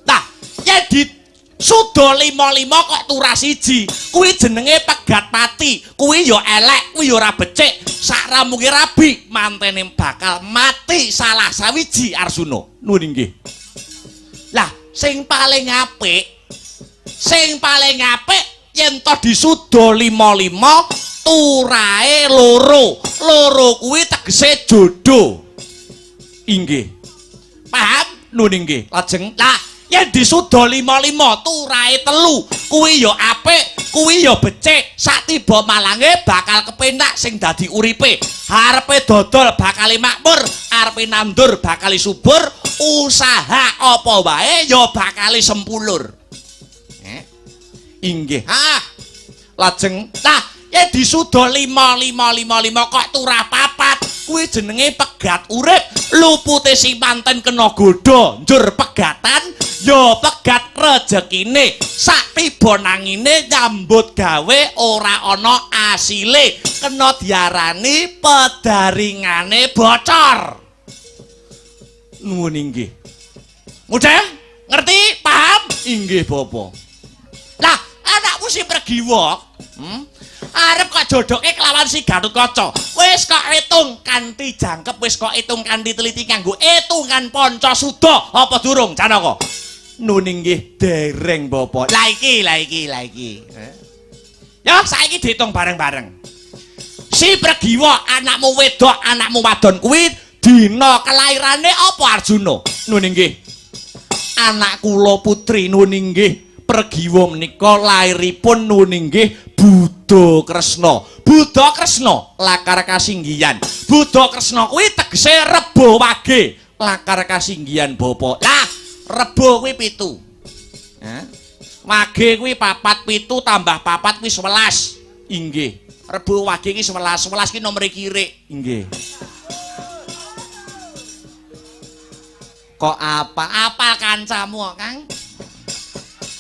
Nah, yen disuda 55 kok turah siji, kuwi jenenge pegat pati. Kuwi ya elek, kuwi ya ora becik. Sak ramunge rabi, mantene bakal mati salah sawiji Arsuna. Nuwun inggih. Lah, sing paling apik, sing paling apik yen to disuda 55 turahe loro. Loro kuwi tegese jodoh. Inggih. Paham? Nuwun inggih. Lajeng lah yen disuda 55 turahe 3, kuwi ya apik, kuwi ya becik. Sak tiba malange bakal kepenak sing dadi uripe. Arepe dodol bakal makmur, arepe nandur bakal subur, usaha apa wae ya bakal sempulur. Inggih. Ah, lajeng lah yen disuda 5555 kok turah 4, kuwi jenenge pegat urip. Lupute si manten kena godha, njur pegatan ya pegat rejekine. Sak tiba nangine nyambut gawe ora ana asile, kena diarani pedaringane bocor. Nuwun inggih. Mudeng? Ngerti? Paham? Inggih Bapak. Lah, anakmu si Pregiwa, arep kok jodoke kelawan si Gatotkaca. Wis kok hitung kanthi jangkep, wis kok hitung kanthi teliti kanggo hitungan Pancasuda apa durung Janaka? Nuwun inggih dereng Bapak. Lah iki, lah iki, lah iki. Ya saiki dihitung bareng-bareng. Si Pregiwa anakmu wedok, anakmu wadon kuwi dina kelairane apa Arjuna? Nuwun inggih. Anak kula putri nuwun inggih Pregiwa menika lairipun nuwun inggih Buddha Kresna. Buddha Kresna lakar kasinggihan. Buddha Kresna kuwi tegese Rebo Wage, lakar kasinggihan bapa. Lah, Rebo kuwi 7. Hah? Wage kuwi 4, 7 tambah 4 kuwi 11. Inggih. Rebo Wage ki 11, 11 ki nomere kirik. Inggih. Kok apa? Apa kancamu, Kang?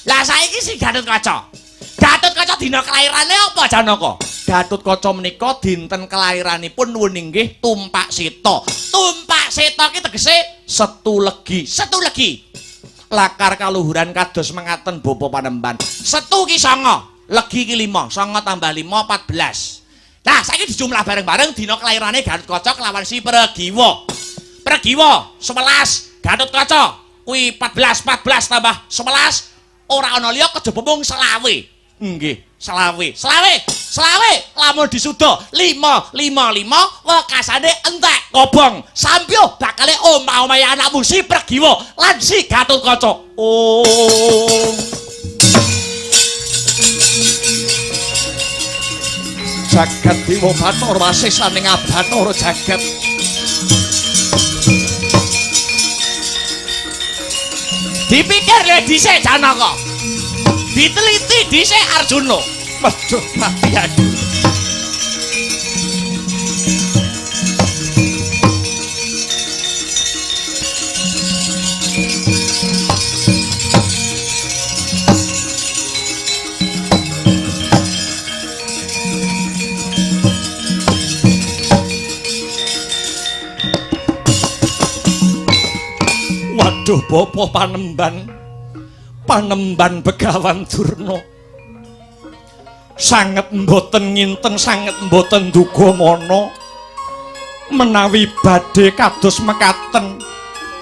Lah saiki si Gatotkaca. Gatotkaca dina kelairane apa Janaka? Gatotkaca menika dinten kelahiranipun nuwun inggih Tumpak Seta. Tumpak Seta ki tegese Setu Legi. Setu Legi. Lakar kaluhuran kados mengaten bapa panemban. Setu ki 9, legi ki 5, 9 tambah 5 14. Lah saiki dijumlah bareng-bareng dina kelairane Gatotkaca kelawan si Pregiwa. Pregiwa 11, Gatotkaca kuwi 14, 14 tambah 11 ora ana liya kejaba mung selawe. Nggih, selawe. Selawe, selawe lamun disuda 5 5 5 wekasane entek kobong. Sampyo bakale omah-omahe anakmu si Pregiwa lan si Gatotkaca. Oh. Jagat Dewa Bathara wasisaning Abathara jagat. Dipikir le dhisik Janaka. Diteliti dhisik Arjuna. Waduh, mati aku. Waduh, bapa panemban. Panemban Begawan Durna. Sanget mboten nginten, sanget mboten duga mana menawi badhe kados mekaten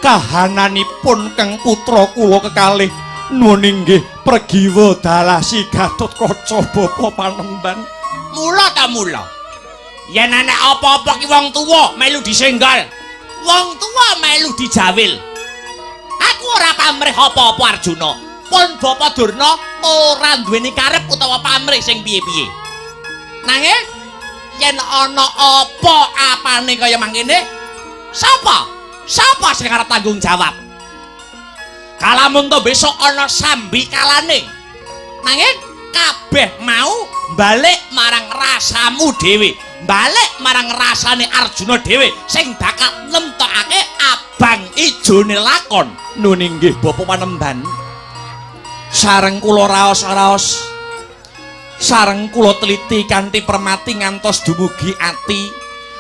kahananipun keng putra kula kekalih nuwun inggih Pregiwa dalah si Gatotkaca bapa panemban. Mula ta mula. Yen enek apa-apa ki wong tuwa melu disenggal. Wong tuwa melu dijawil. Aku ora pamrih apa-apa Arjuna. Pun Bapa Durna ora duweni karep utawa pamrih sing piye-piye. Nanging yen ana apa-apane kaya mangkene, sapa? Sapa sing arep tanggung jawab? Kalamun to besok ana sambikalane. Nanging kabeh mau balik marang rasamu dhewe, balik marang rasane Arjuna dhewe sing bakal nemtokake abang ijone lakon. Nun inggih bapa panemban. Sareng kula raos-raos, sareng kula teliti kanthi permati ngantos dumugi ati,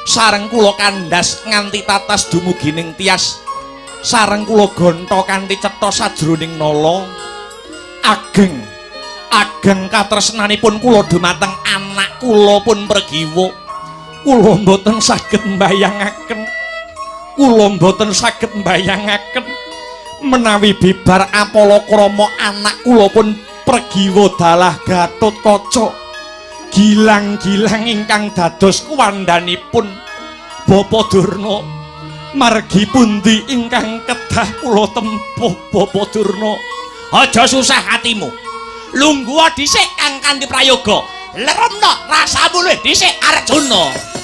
sareng kula kandhas nganti tatas dumugi ning tias, sareng kula gonta kanthi cetha sajroning nala. Ageng ageng katresnanipun kula dumateng anak kula pun Pregiwa. Kula mboten saged mbayangaken, kula mboten saged mbayangaken menawi bibar apalakrama anak kula pun Pregiwa dalah Gatotkaca gilang-gilang ingkang dados kuwandhanipun Bapa Durna. Margi pundi ingkang kedah kula tempuh Bapa Durna? Aja susah atimu. Lungguha dhisik kang kanthi prayoga. Leremno rasamu luwih dhisik Arjuna.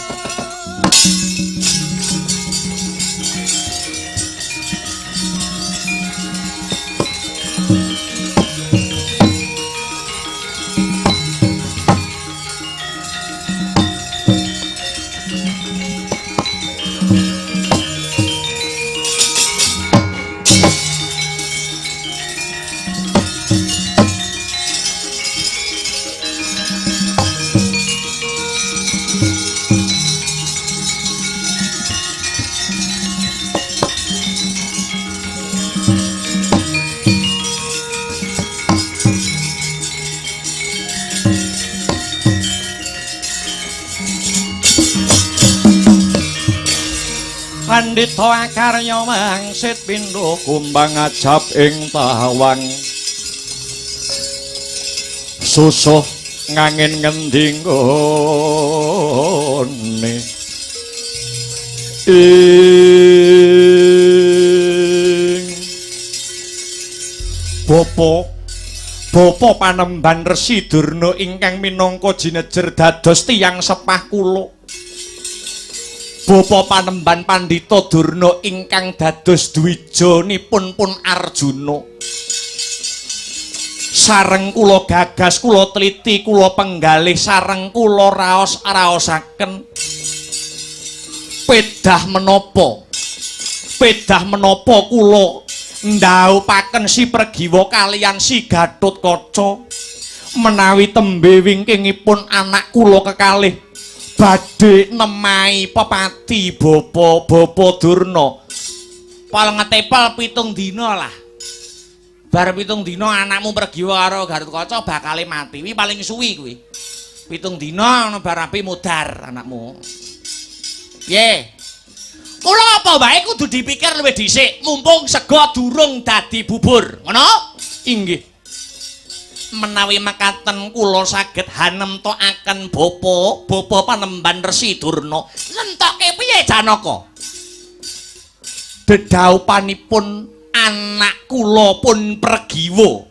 Pandhita akarya wangsit pindha kumbang ajab ing tawang susuh ngangin ngendi nggone ing Bapa. Bapa Panembahan Resi Durna ingkang minangka jinejer dados tiyang sepah kula. Bapa Panembahan Pandhita Durna ingkang dados dwijanipun pun Arjuna. Sareng kula gagas, kula teliti, kula penggalih, sareng kula raos-raosaken. Pedah menapa? Pedah menapa kula ndhaupaken si Pregiwa kaliyan si Gatotkaca menawi tembe wingkingipun anak kula kekalih badhe nemahi pepati Bapa Durna. Pol ngetepel 7 dina lah. Bar 7 dina anakmu Pregiwa karo Gatotkaca bakale mati. Kuwi paling suwi kuwi. 7 dina ana bar api mudar anakmu. Piye? Kula apa wae kudu dipikir luwih dhisik, mumpung sega durung dadi bubur. Ngono? Inggih. Menawi mekaten kula saged hanemtokaken Bapa Panembahan Resi Durna. Nentoke piye Janaka? Dedhaupanipun anak kula pun Pregiwa.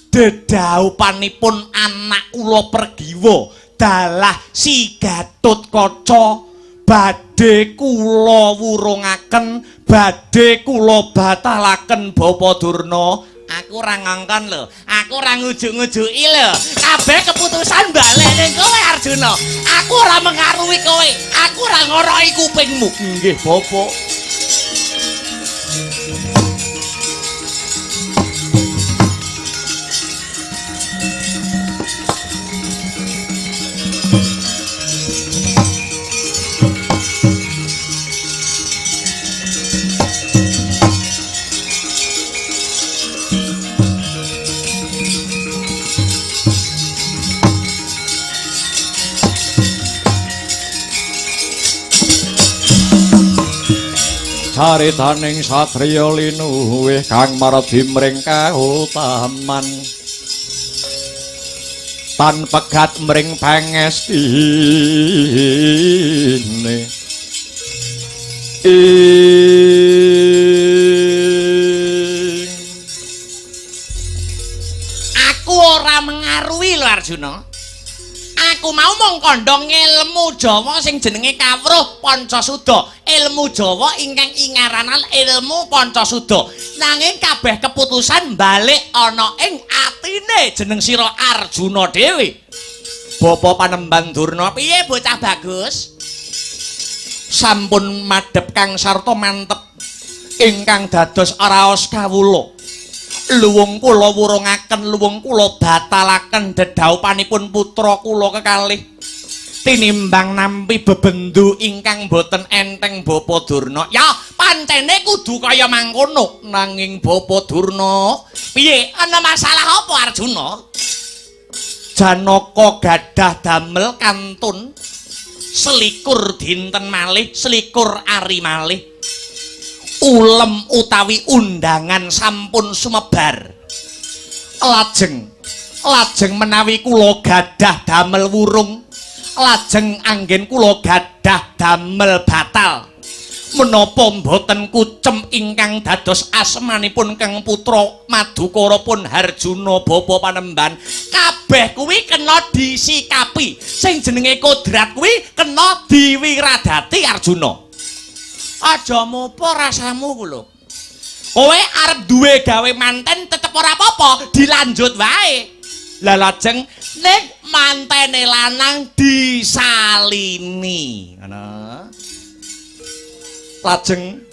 Dedhaupanipun anak kula Pregiwa dalah si Gatotkaca badhe kula wurungaken, badhe kula batalaken Bapa Durna. Aku ora ngongkon lho, aku ora ngujuk-ngujuki lho. Kabeh keputusan balik ning kowe Arjuna. Aku ora mengaruhi kowe, aku ora ngoroki kupingmu. Inggih, Bapak. Caritaning satriya linuwih kang mardi mring kautaman tan pegat mring pangestine ing. Aku ora mengaruhi lho Arjuna. Aku mau mung kandha ngelmu Jawa sing jenenge kawruh Pancasuda. Ilmu Jawa ingkang ingaranan ilmu Pancasuda. Nanging kabeh keputusan balik ana ing atine jeneng sira Arjuna dhewe. Bapa Panembahan Durna, piye bocah bagus? Sampun madhep kang sarta mantep ingkang dados raos kawula. Luwung kula wurungaken, luwung kula batalaken dedhaupanipun putra kula kekalih tinimbang nampi bebendu ingkang boten enteng Bapa Durna. Ya, pancene kudu kaya mangkono. Nanging Bapa Durna, piye? Ana masalah apa Arjuna? Janaka gadah damel kantun 21 dinten malih, 21 ari malih. Ulem utawi undangan sampun sumebar. Lajeng menawi kula gadah damel wurung, lajeng anggen kula gadah damel batal. Menapa mboten kucem ingkang dados asmanipun Kang Putra Madukara pun Harjuna Bapa Panembahan. Kabeh kuwi kena disikapi. Sing jenenge kodrat kuwi kena diwiradati Arjuna. Aja mopo rasamu ku lho. Kowe arep duwe gawe manten tetep ora apa-apa, dilanjut wae. Lah lajeng ning mantene lanang disalini. Ngono. Lajeng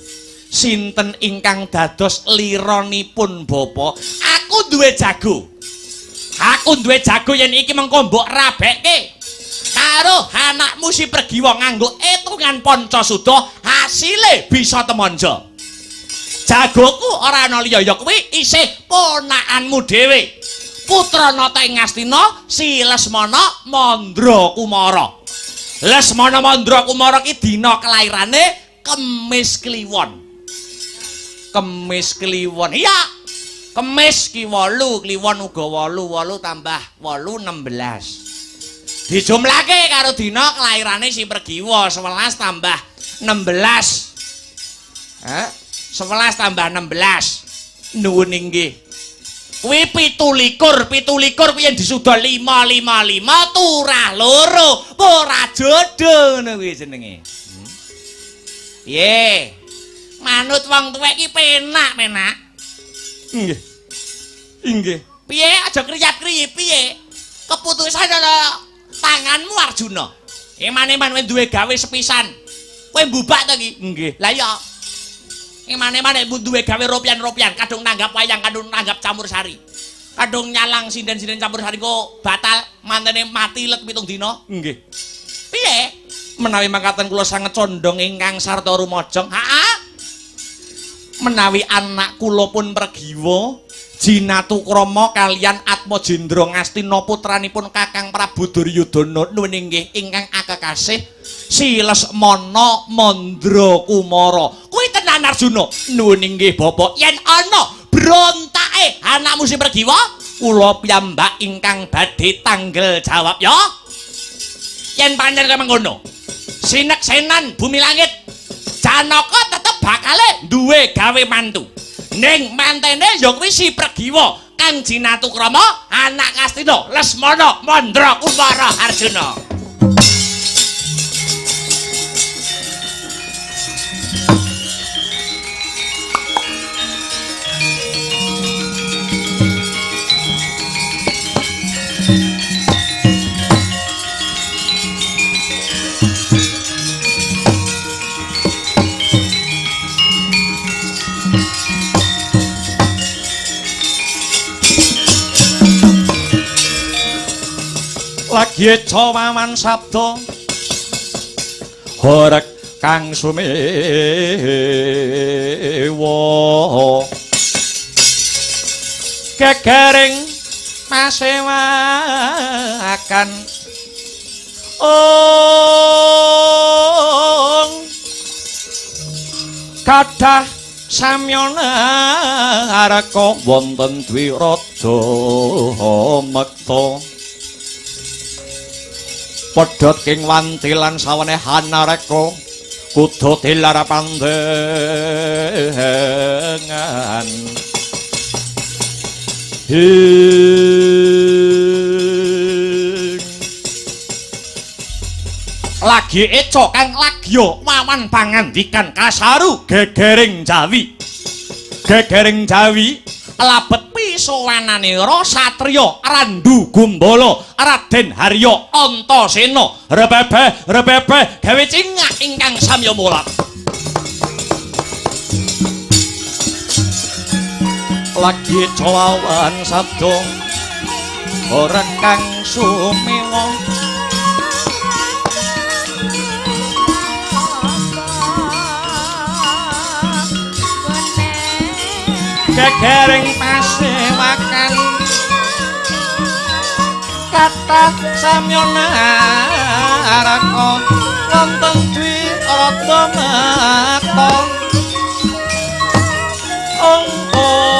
sinten ingkang dados lironipun Bapa? Aku duwe jago. Aku duwe jago yen iki mengko mbok rabekke karo anakmu si Pregiwa nganggo etungan Pancasuda, hasile bisa temonjo. Jagoku ora ana liya ya kuwi isih ponakanmu dhewe. Putra Nata ing Ngastina si Lesmana Mandra Kumara. Lesmana Mandra Kumara ki dina kelairane Kemis Kliwon. Kemis Kliwon. Iya. Kemis ki 8, Kliwon uga 8, 8 tambah 8 16. Dijumlahke karo dina kelairane si Pregiwa 11 tambah 16. 11 tambah 16. Nuwun inggih. Kuwi 17, 17 kuwi yen disuda 5 5 5 turah loro, ora jodoh ngono kuwi jenenge. Piye? Manut wong tuwek iki penak-penak. Nggih. Inggih. Piye aja kriyap-kriyip piye? Keputusan ana tanganmu Arjuna. Eman-eman kowe duwe gawe sepisan. Kowe mbubak to iki? Nggih. Lah iya. Eman-eman nek duwe gawe ropian-ropian, kadung nanggap wayang, kadung nanggap campur sari. Kadung nyalang sinden-sinden campur sari kok batal, mantene mati let 7 dina. Nggih. Piye? Menawi mangkaten kula sanget condong ingkang sarta rumajeng. Heeh. Menawi anak kula pun Pregiwa Jinatukrama kaliyan Atmajendra Ngastina putranipun Kakang Prabu Duryudana nuwun inggih ingkang akekasih Si Lesmana Mandra Kumara. Kuwi tenan Arjuna. Nuwun inggih Bapak, yen ana brontake anakmu si Pregiwa, kula piyambak ingkang badhe tanggel jawab ya. Yen pancen kaya mengkono, sineksenan bumi langit, Janaka tetep bakale duwe gawe mantu. Ning mantene ya kuwi si Pregiwa Kang Jinatukrama anak Ngastina Lesmana Mandra Kumara Arjuna. Lagi eca wawan sabda horeg kang sumewa gegering pasewakan ong kathah samyana areka wonten dwiraja mekta pedhot king wanti lan sawenehan areka kudu dilar pandengan. Hing Lagi eca kang lagya wawan pangandikan kasaru gegering Jawi. Gegering Jawi labet pisowananira satriya Randu Gumbala Raden Harya Antasena rebebe rebebe gawe cingak ingkang samya mulat. Lagi eca wawan sabda ora kang sumewa gegering pasewakan kathah samyana araka wonten dwi rada mekta ong ong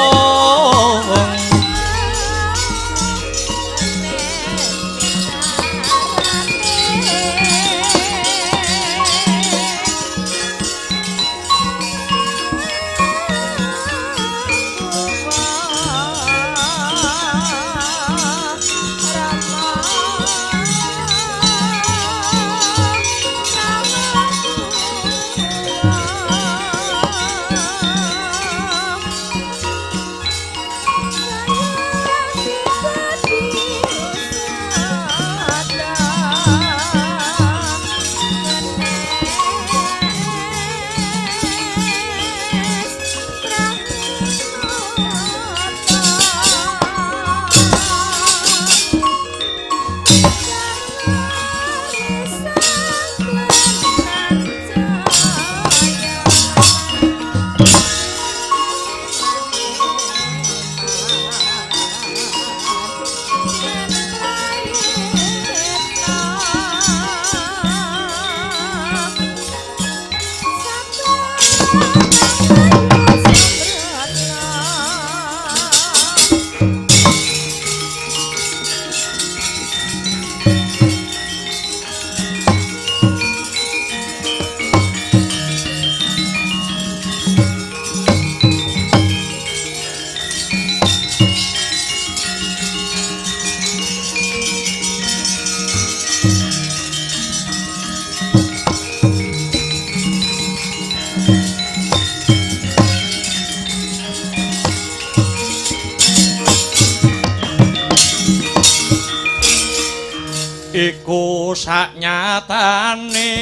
Iku saknyatane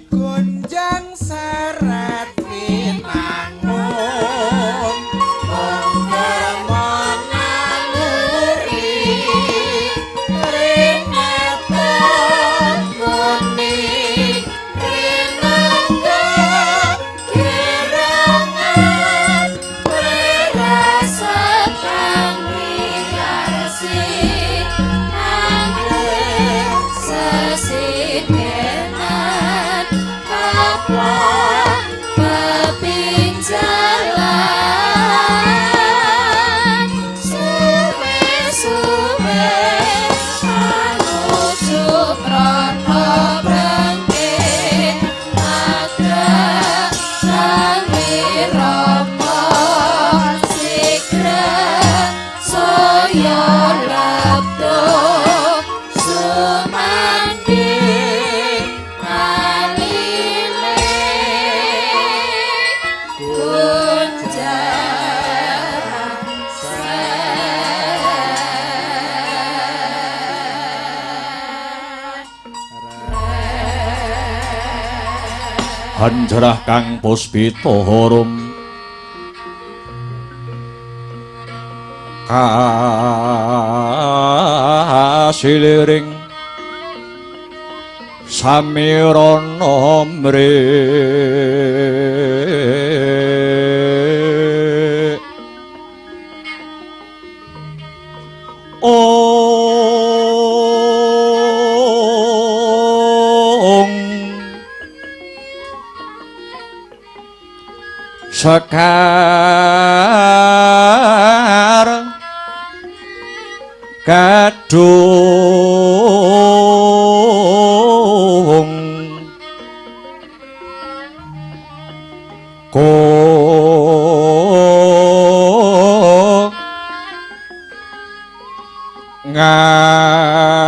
gonjang seret winangun mung derma naluri rene muni rinengga kirangan rasa kang winarsi angger sesidenan kaplak pepinjalan suwe-suwe anuju prana brengke agak sang wirama sigra saya labda sumandhe kaline gunjang Hanjarah kang puspita harum kasiliring samirana mre Ong Sekar Gadung Ko Ngas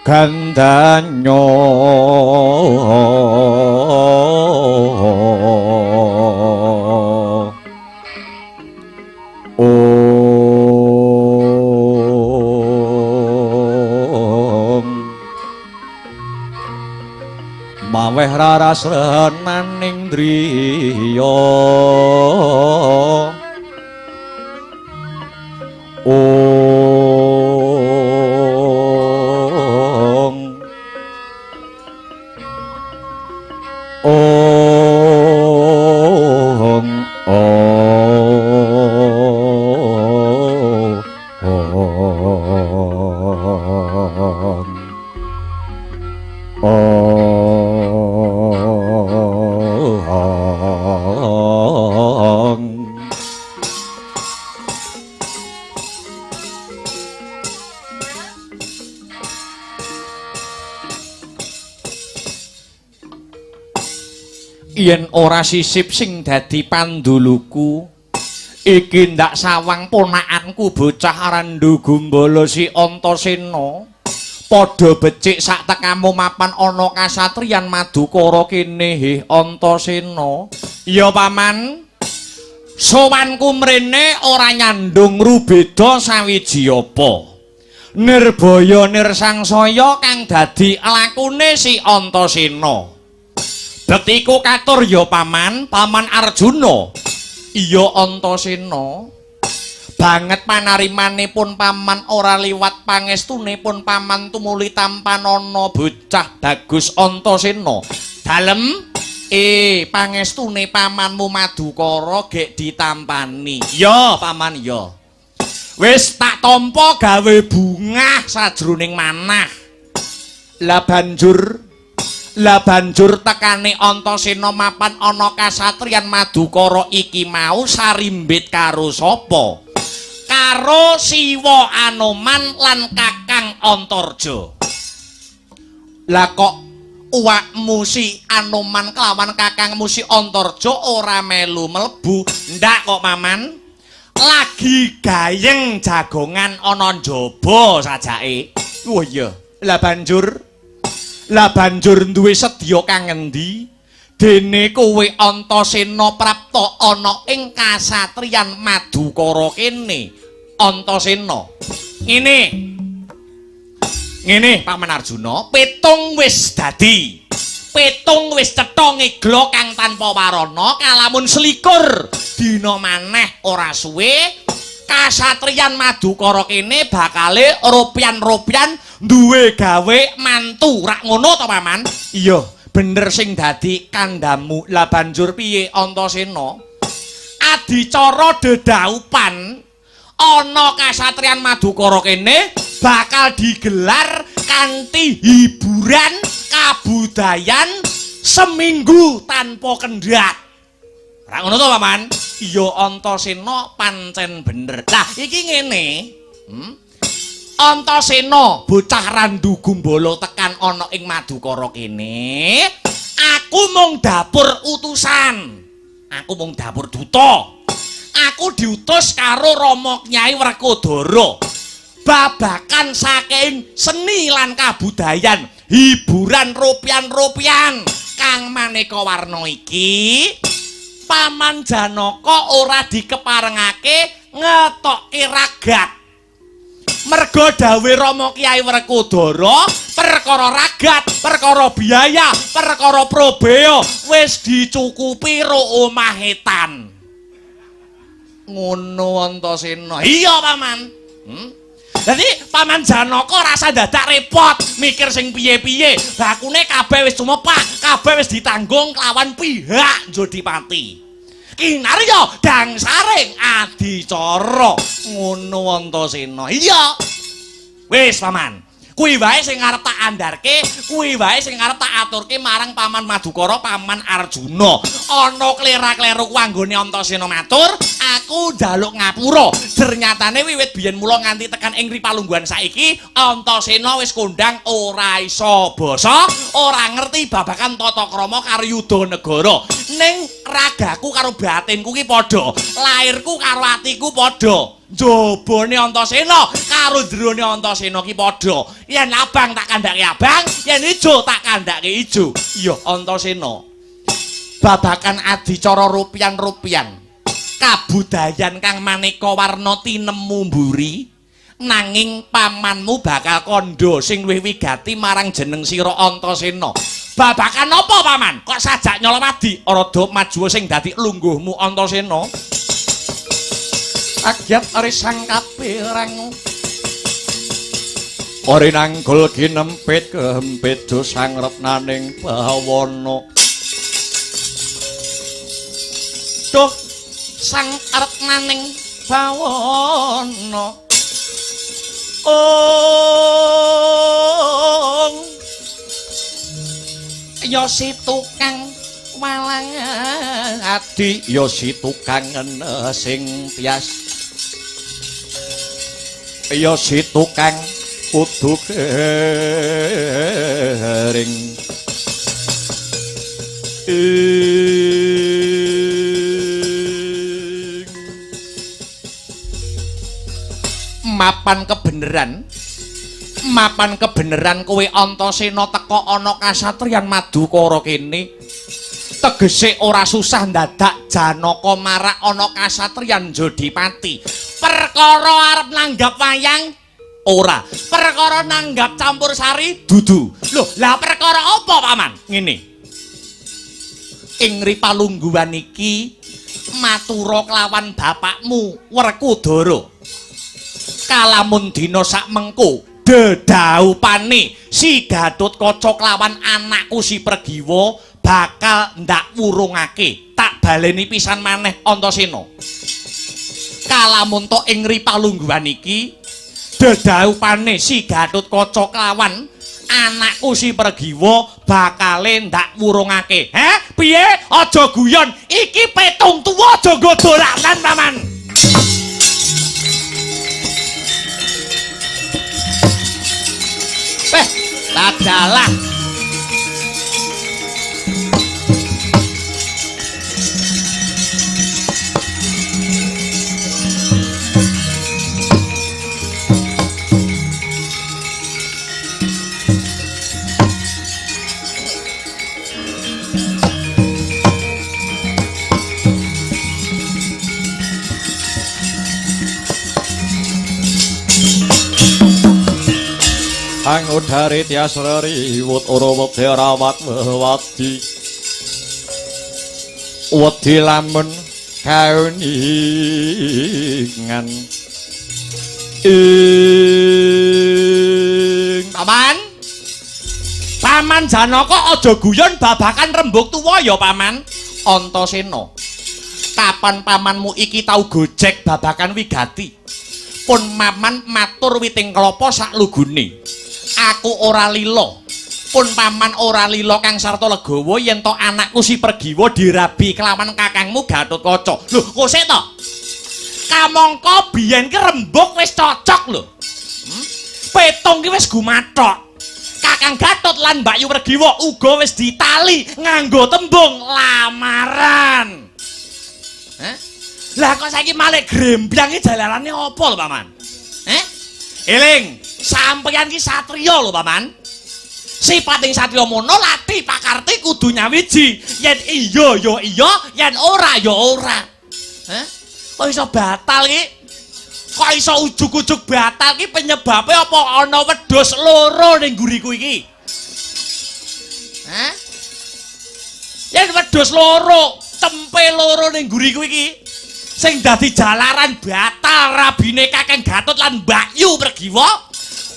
Gandanyo Om Maweh raras renaning driya Om Om Om Om Yen ora sisip sing dadi panduluku iki ndak sawang ponakanku bocah Randu Gumbala si Antasena padha becik sak tekamu mapan ana kasatriyan Madukara kene. Heh Antasena. Iya paman, sowanku mrene ora nyandung rubeda sawiji apa. Nirbaya nirsangsaya kang dadi lakune si Antasena. Betiku katur ya paman, paman Arjuna. Iya Antasena. Banget panarimanipun paman ora liwat pangestunipun paman tumuli tampanana bocah bagus Antasena. Dalem pangestune pamanmu Madukara gek ditampani. Ya paman ya. Wis tak tampa gawe bungah sajroning manah. Lah banjur tekane Antasena mapan ana kasatriyan Madukara iki mau sarimbit karo sapa? Karo Siwa Anoman lan Kakang Antarja. Lah kok uwakmu si Anoman kelawan kakangmu si Antarja ora melu mlebu? Ndak kok paman. Lagi gayeng jagongan ana njaba sajake. Oh iya. Lah banjur duwe sedya kang ngendi? Dene kowe Antasena prapta ana ing kasatriyan Madukara kene. Antasena. Ngene. Ngene Paman Arjuna, petung wis dadi. Petung wis cetha ngeglo kang tanpa warana kalamun selikur dina maneh ora suwe kasatriyan Madukara kene bakale ropyan-ropyan duwe gawe mantu. Rak ngono to Paman? Iya, bener sing dadi kandhamu. Lah banjur piye Antasena? Adicara dedaupan ana kasatriyan Madukara kene bakal digelar kanthi hiburan kabudayan seminggu tanpa kendhat. Ora ngono to, Paman? Iya Antasena pancen bener. Lah iki ngene. Antasena bocah Randu Gumbala tekan ana ing Madukara kene, aku mung dapur utusan. Aku mung dapur duta. Aku diutus karo Rama Kyai Werkudara. Babakan saking seni lan kabudayan, hiburan ropian-ropian kang maneka warna iki, Paman Janaka ora dikeparengake ngetokke ragat. Merga dawuhe Rama Kyai Werkudara, perkara ragat, perkara biaya, perkara probea wis dicukupi ro omah etan. Ngono Antasena. Iya, Paman. Dadi Paman Janaka rasa dadak repot mikir sing piye-piye. Bakune kabeh wis tumepak, kabeh wis ditanggung kelawan pihak Jodipati. Kinarya dangsaring adicara. Ngono Antasena. Iya. Wis, Paman. Kuwi wae sing arep tak andharke, kuwi wae sing arep tak aturke marang Paman Madukara, Paman Arjuna. Ana klera-kleru ku anggone Antasena matur, aku njaluk ngapura. Ternyatane wiwit biyen mula nganti tekan ing ripalungguhan saiki, Antasena wis kondang ora iso basa, ora ngerti babagan tata krama karo yuda negara. Ning ragaku karo batinku ki padha, lairku karo atiku padha. Njabane Antasena karo jerone Antasena ki padha. Yen abang tak kandhake abang, yen ijo tak kandhake ijo. Iya Antasena. Babakan adicara rupian-rupian, kabudayan kang maneka warna tinemu mburi, nanging pamanmu bakal kandha sing luwih wigati marang jeneng sira Antasena. Babakan apa, Paman? Kok sajak nyolowadi rada maju sing dadi lungguhmu Antasena? Agyat risang kapirang ori nanggul kinempit kehempit dosang retnaning bawana. Duh sang retnaning bawana. Ong ya si tukang walang adi, ya si tukang sing tias, ya si tukang kudu kering. Mapan kebeneran, mapan kebeneran kowe Antasena teka ana kasatriyan Madukara kene. Tegese ora susah ndadak Janaka marak ana kasatriyan Jodipati. Perkara arep nanggap wayang ora, perkara nanggap campur sari dudu. Lho, lah perkara apa, Paman? Ngene. Ing ripalungguhan iki matura kelawan bapakmu Werkudara. Kalamun dina sak mengko dedaupane si Gatotkaca kelawan anakku si Pregiwa bakal ndak wurungake, tak baleni pisan maneh Antasena. Kalamun to ing ripalungguhan iki dedaupane si Gatotkaca kelawan anakku si Pregiwa bakale ndak wurungake. Heh, piye? Aja guyon, iki petung tuwa aja nggo dolanan, Paman. Weh, ladalah. Angudari tias reriwut ora wedi rawat wewadi. Wedi lamun kauningan ing Paman. Paman Janaka aja guyon babakan rembug tuwa ya, Paman. Antasena. Kapan pamanmu iki tau gojek babakan wigati? Pun paman matur witing klapa sak lugune. Aku ora lila. Pun paman ora lila kang sarta legawa yen to anakku si Pergiwa dirabi kelawan kakangmu Gatotkaca. Lho, kok sik to? Kamangka biyen ki rembug wis cocok lho. Petung ki wis gumathok. Kakang Gatot lan Mbak Yu Pergiwa uga wis ditali nganggo tembung lamaran. Hah? Lah kok saiki malih grembyang iki jalarane apa lho, Paman? Heh? Eling, sampeyan ki satriya lho, Paman. Sipating satriya mono lati pakarti kudu nyawiji. Yen iya ya iya, yen ora ya ora. Hah? Kok iso batal ki? Kok iso ujug-ujug batal ki penyebabe apa ana wedhus loro ning nguriku iki? Hah? Yen wedhus loro, tempe loro ning nguriku iki sing dadi jalaran batal rabine Kakang Gatot lan Mbak Yu Pergiwa,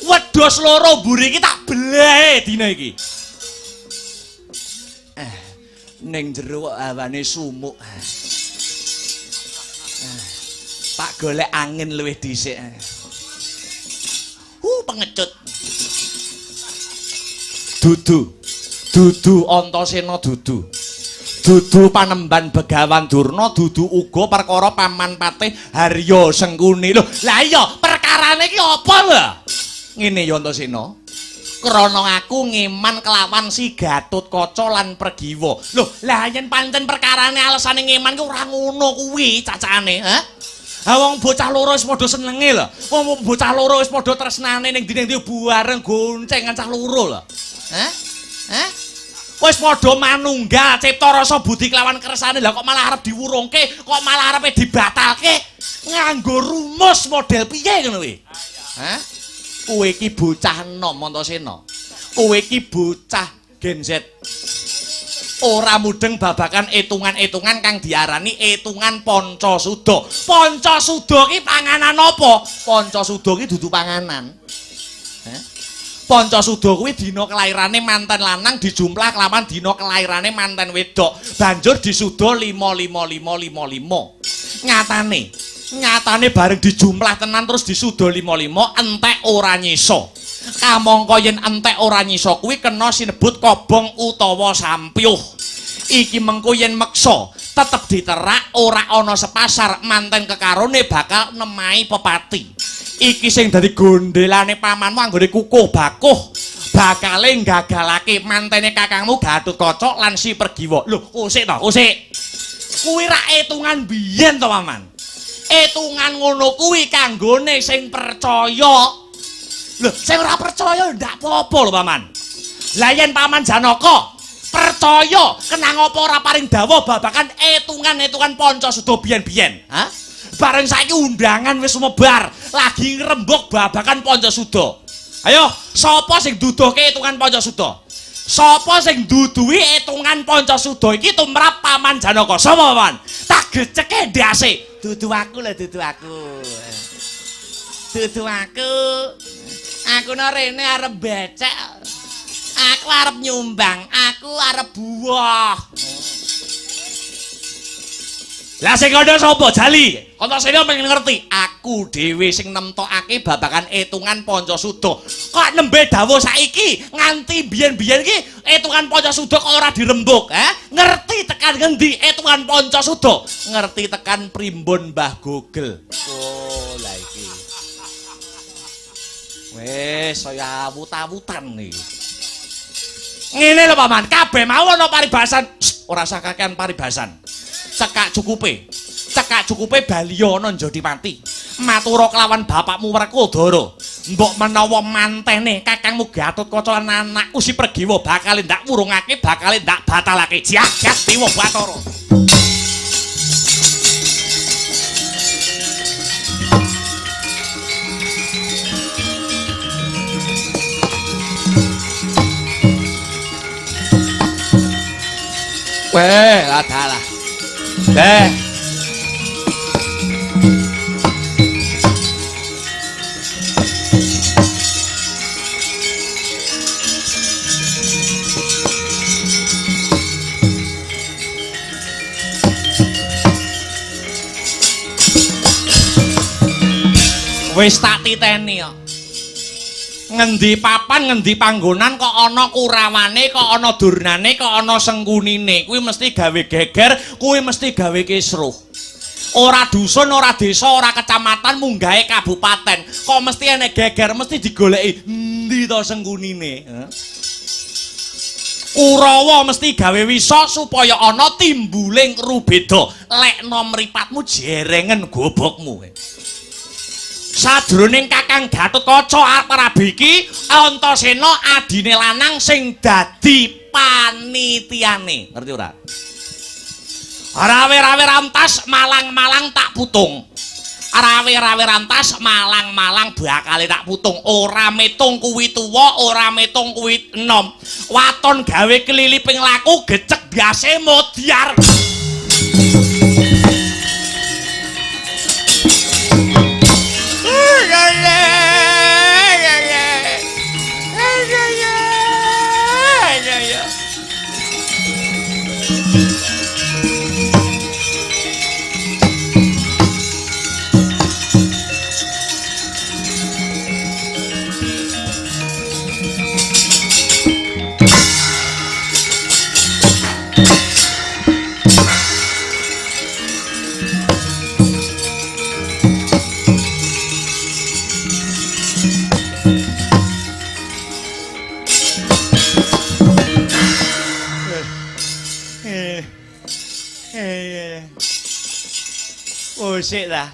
wedhus loro mburi iki tak belehe dina iki. Ning jero kok hawane sumuk. Tak golek angin luwih dhisik. Pengecut. Dudu. Dudu Antasena dudu. Dudu panemban Begawan Durna, dudu uga perkara paman patih Harya Sengkuni. Lho, lah iya perkarane iki apa lho? Ngene ya Antasena. Krana aku ngeman kelawan si Gatotkaca lan Pergiwa. Lho, lah yen pancen perkarane alesane ngeman ki ora ngono kuwi cacane, ha? Ha wong bocah loro wis padha senenge lho. Wong bocah loro wis padha tresnane ning ndi-ndi bareng goncengan cah loro lho. Hah? Hah? Wis padha manunggal cipta rasa budi kelawan kersane. Lah kok malah arep diwurungke, kok malah arepe dibatalke nganggo rumus model piye ngono kuwi? Hah? Kowe iki bocah enom Antasena. Kowe iki bocah Gen Z. Ora mudeng babakan etungan-etungan kang diarani etungan Pancasuda. Pancasuda ki panganan apa? Pancasuda ki dudu panganan. Heh? Pancasuda kuwi dina kelairane manten lanang dijumlah kelawan dina kelairane manten wedok. Banjur disuda 5 5 5 5 5. Nyatane, nyatane bareng dijumlah tenan terus disuda 5 5 entek ora nyisa. Kamangka yen entek ora nyisa kuwi kena sinebut kobong utawa sampyuh. Iki mengko yen meksa tetep diterak ora ana sepasar manten kekarone bakal nemahi pepati. Iki sing dadi gondelane pamanmu anggone kukuh bakuh bakale gagalake mantene kakangmu Gatotkaca lan si Pergiwa. Lho, usik to, usik. Kuwi rak etungan biyen to, Paman. Etungan ngono kuwi kanggone sing percaya. Lho, sing ora percaya ndak apa-apa lho, Paman. Lah yen Paman Janaka percaya, kenang apa ora paring dawuh babakan etungan-etungan Pancasuda biyen-biyen? Hah? Bareng saiki undangan wis sumebar, lagi ngrembug babakan Pancasuda. Ayo, sapa sing duduhke etungan Pancasuda? Sapa sing duduhi etungan Pancasuda iki tumrap Paman Janaka? Sapa, Paman? Tak geceke ndase. Dudu aku lho, dudu aku. Dudu aku. Aku no rene arep becek. Aku arep nyumbang, aku arep buah. Lah sing kandha sapa, Jali? Antasena pengen ngerti. Aku dhewe sing nemtokake babagan etungan Pancasuda. Kok nembe dawuh saiki nganti biyen-biyen iki etungan Pancasuda kok ora dirembug, eh? Ngerti tekan ngendi etungan Pancasuda? Ngerti tekan primbon Mbah Google. Oh, lah iki. Wis saya awut-awutan iki. Ngene lho Paman, kabeh mau ana paribasan. Ora usah kakean paribasan. Cekak cukupe. Cekak cukupe baliya ana Jodipati. Matura kelawan bapakmu Werkudara. Mbok menawa mantene kakangmu Gatotkaca lan anakku si Pergiwa bakal ndak wurungake, bakal ndak batalake. Jagat Dewa Bathara. Weh, adalah. Deh. Wis tak titeni kok. Ngendi papan, ngendi panggonan kok ana kurawane, kok ana durnane, kok ana sengkunine, kuwi mesti gawe geger, kuwi mesti gawe kisruh. Ora dusun, ora desa, ora kecamatan, munggahe kabupaten, kok mesti enek geger, mesti digoleki endi to sengkunine. Kurawa mesti gawe wisa supaya ana timbuling rubeda. Lekno mripatmu jerengen gobokmu. Sajroning Kakang Gatotkaca arep rabi iki Antasena adine lanang sing dadi panitiane. Ngerti ora? Rawe-rawe rantas malang-malang tak putung. Rawe-rawe rantas malang-malang bakale tak putung. Ora metung kuwi tuwa, ora metung kuwi enom. Waton gawe keliliping laku gecek biase modyar. Sik ta.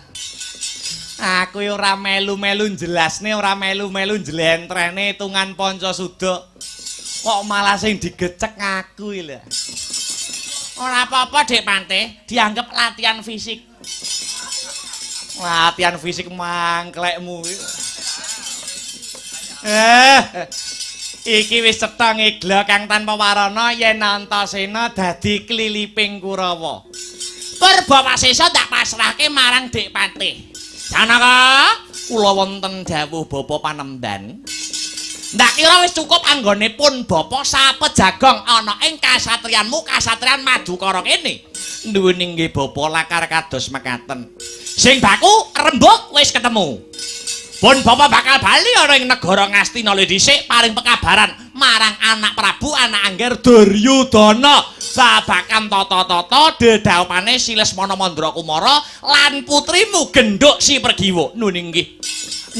Aku ora melu-melu jelasne, ora melu-melu njlentrehne hitungan Pancasuda. Kok malah sing digecek aku iki lho. Ora apa-apa, Dik Pante, dianggap latihan fisik. Latihan fisik mangklekmu iki. Iki wis cetha ngegla kang tanpa warana yen Antasena dadi kliliping Kurawa. Purbawasesa tak pasrahke marang Dik Patih. Janaka, kula wonten dawuh Bapa Panemban. Ndak kira wis cukup anggone pun Bapa sapejagong ana ing kasatriyanmu, kasatriyan Madukara kene. Nuwun inggih Bapa lakar kados mekaten. Sing baku rembug wis ketemu. Pun Bapa bakal bali ana ing negara Ngastina dhisik paring pekabaran marang anak Prabu anak Angger Duryudana babakan tata-tata dedhaupane Si Lesmana Mandra Kumara lan putrimu Gendhuk Si Pergiwa. Nuwun inggih.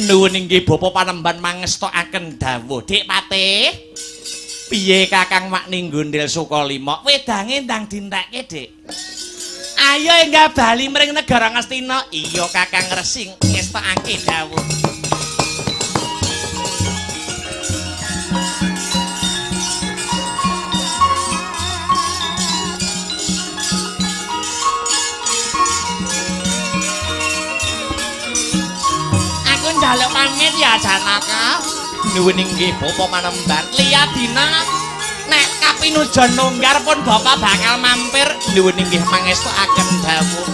Nuwun inggih Bapa Panemban mangestokaken dawuh. Dik Patih, piye Kakang Makni Gondel Sukalima? Wedange ndang dintekke, Dik. Ayo enggak bali mring negara Ngastina. Iya Kakang Resi ngestokake dawuh. Aku njaluk pamit ya Janaka. Nuwun inggih Bapa Panemban. Liya dina nek kapinujon nunggar pun Bapak bakal mampir. Nuwun inggih mangestokaken dawuh.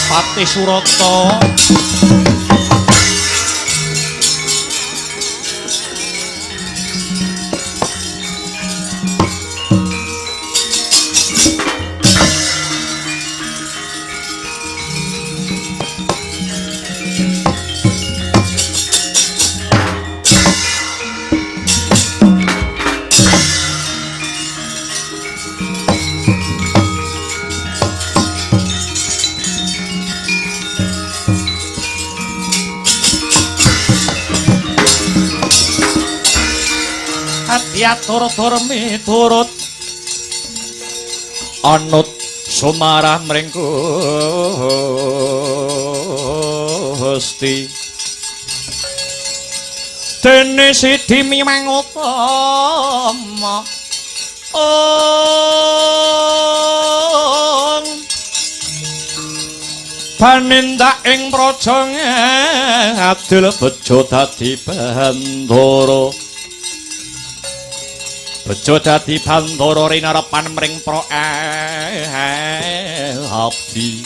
Patih Surata diatur-tur miturut anut Sumarah mring Gusti. Dene sidi miwang utama ong panindak ing praja ngadil bejo dadi bandara. Bejo dadi bandara rinarepan mring pra abdi.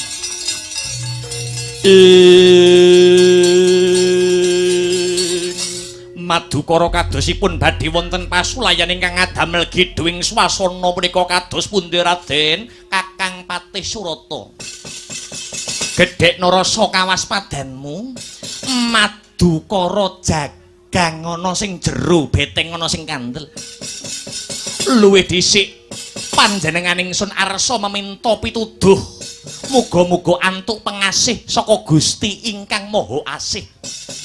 Madukara kadosipun badhe wonten pasulayan ingkang ngadamel gidhuing swasana punika kados pundi Raden Kakang Patih Surata. Gedhekna rasa kawaspadanmu, Madukara jagang ana sing jero, beteng ana sing kandel. Luwih dhisik panjenengan ingsun arsa meminta pituduh. Muga-muga antuk pengasih saka Gusti ingkang Maha Asih.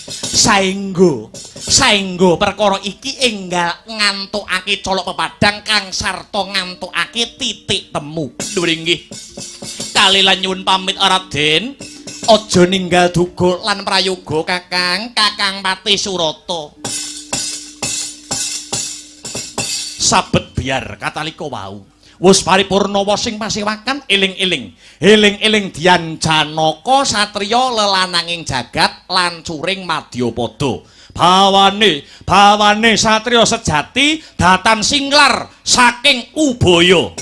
Saengga saengga perkara iki enggal ngantukake colok pepadang kang sarta ngantukake titik temu. Dhuwur inggih. Kalilan nyuwun pamit Raden, aja ninggal duga lan prayoga Kakang, Kakang Patih Surata. Sabet biar katalika wau. Wus paripurna sing pasewakan eling-eling. Eling-eling Dian Janaka satriya lelananging jagat lan curing madyapada. Bawane, bawane satriya sejati datan singlar saking Ubaya.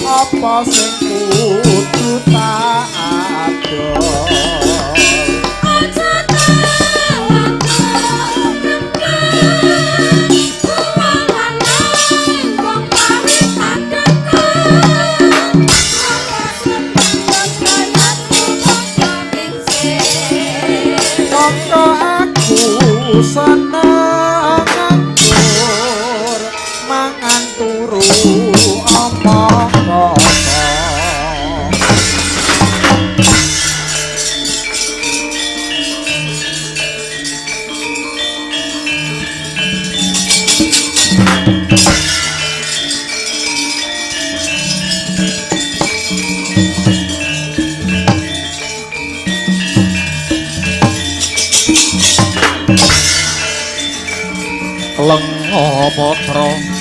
Apa sing kudu tak dodol. Aja telat kembang wong lanang wong paritan dekeng ora seneng gayatmu padha ningsih. Mongko aku seneng nganggur mangan turu omong kosong. Lenga patra.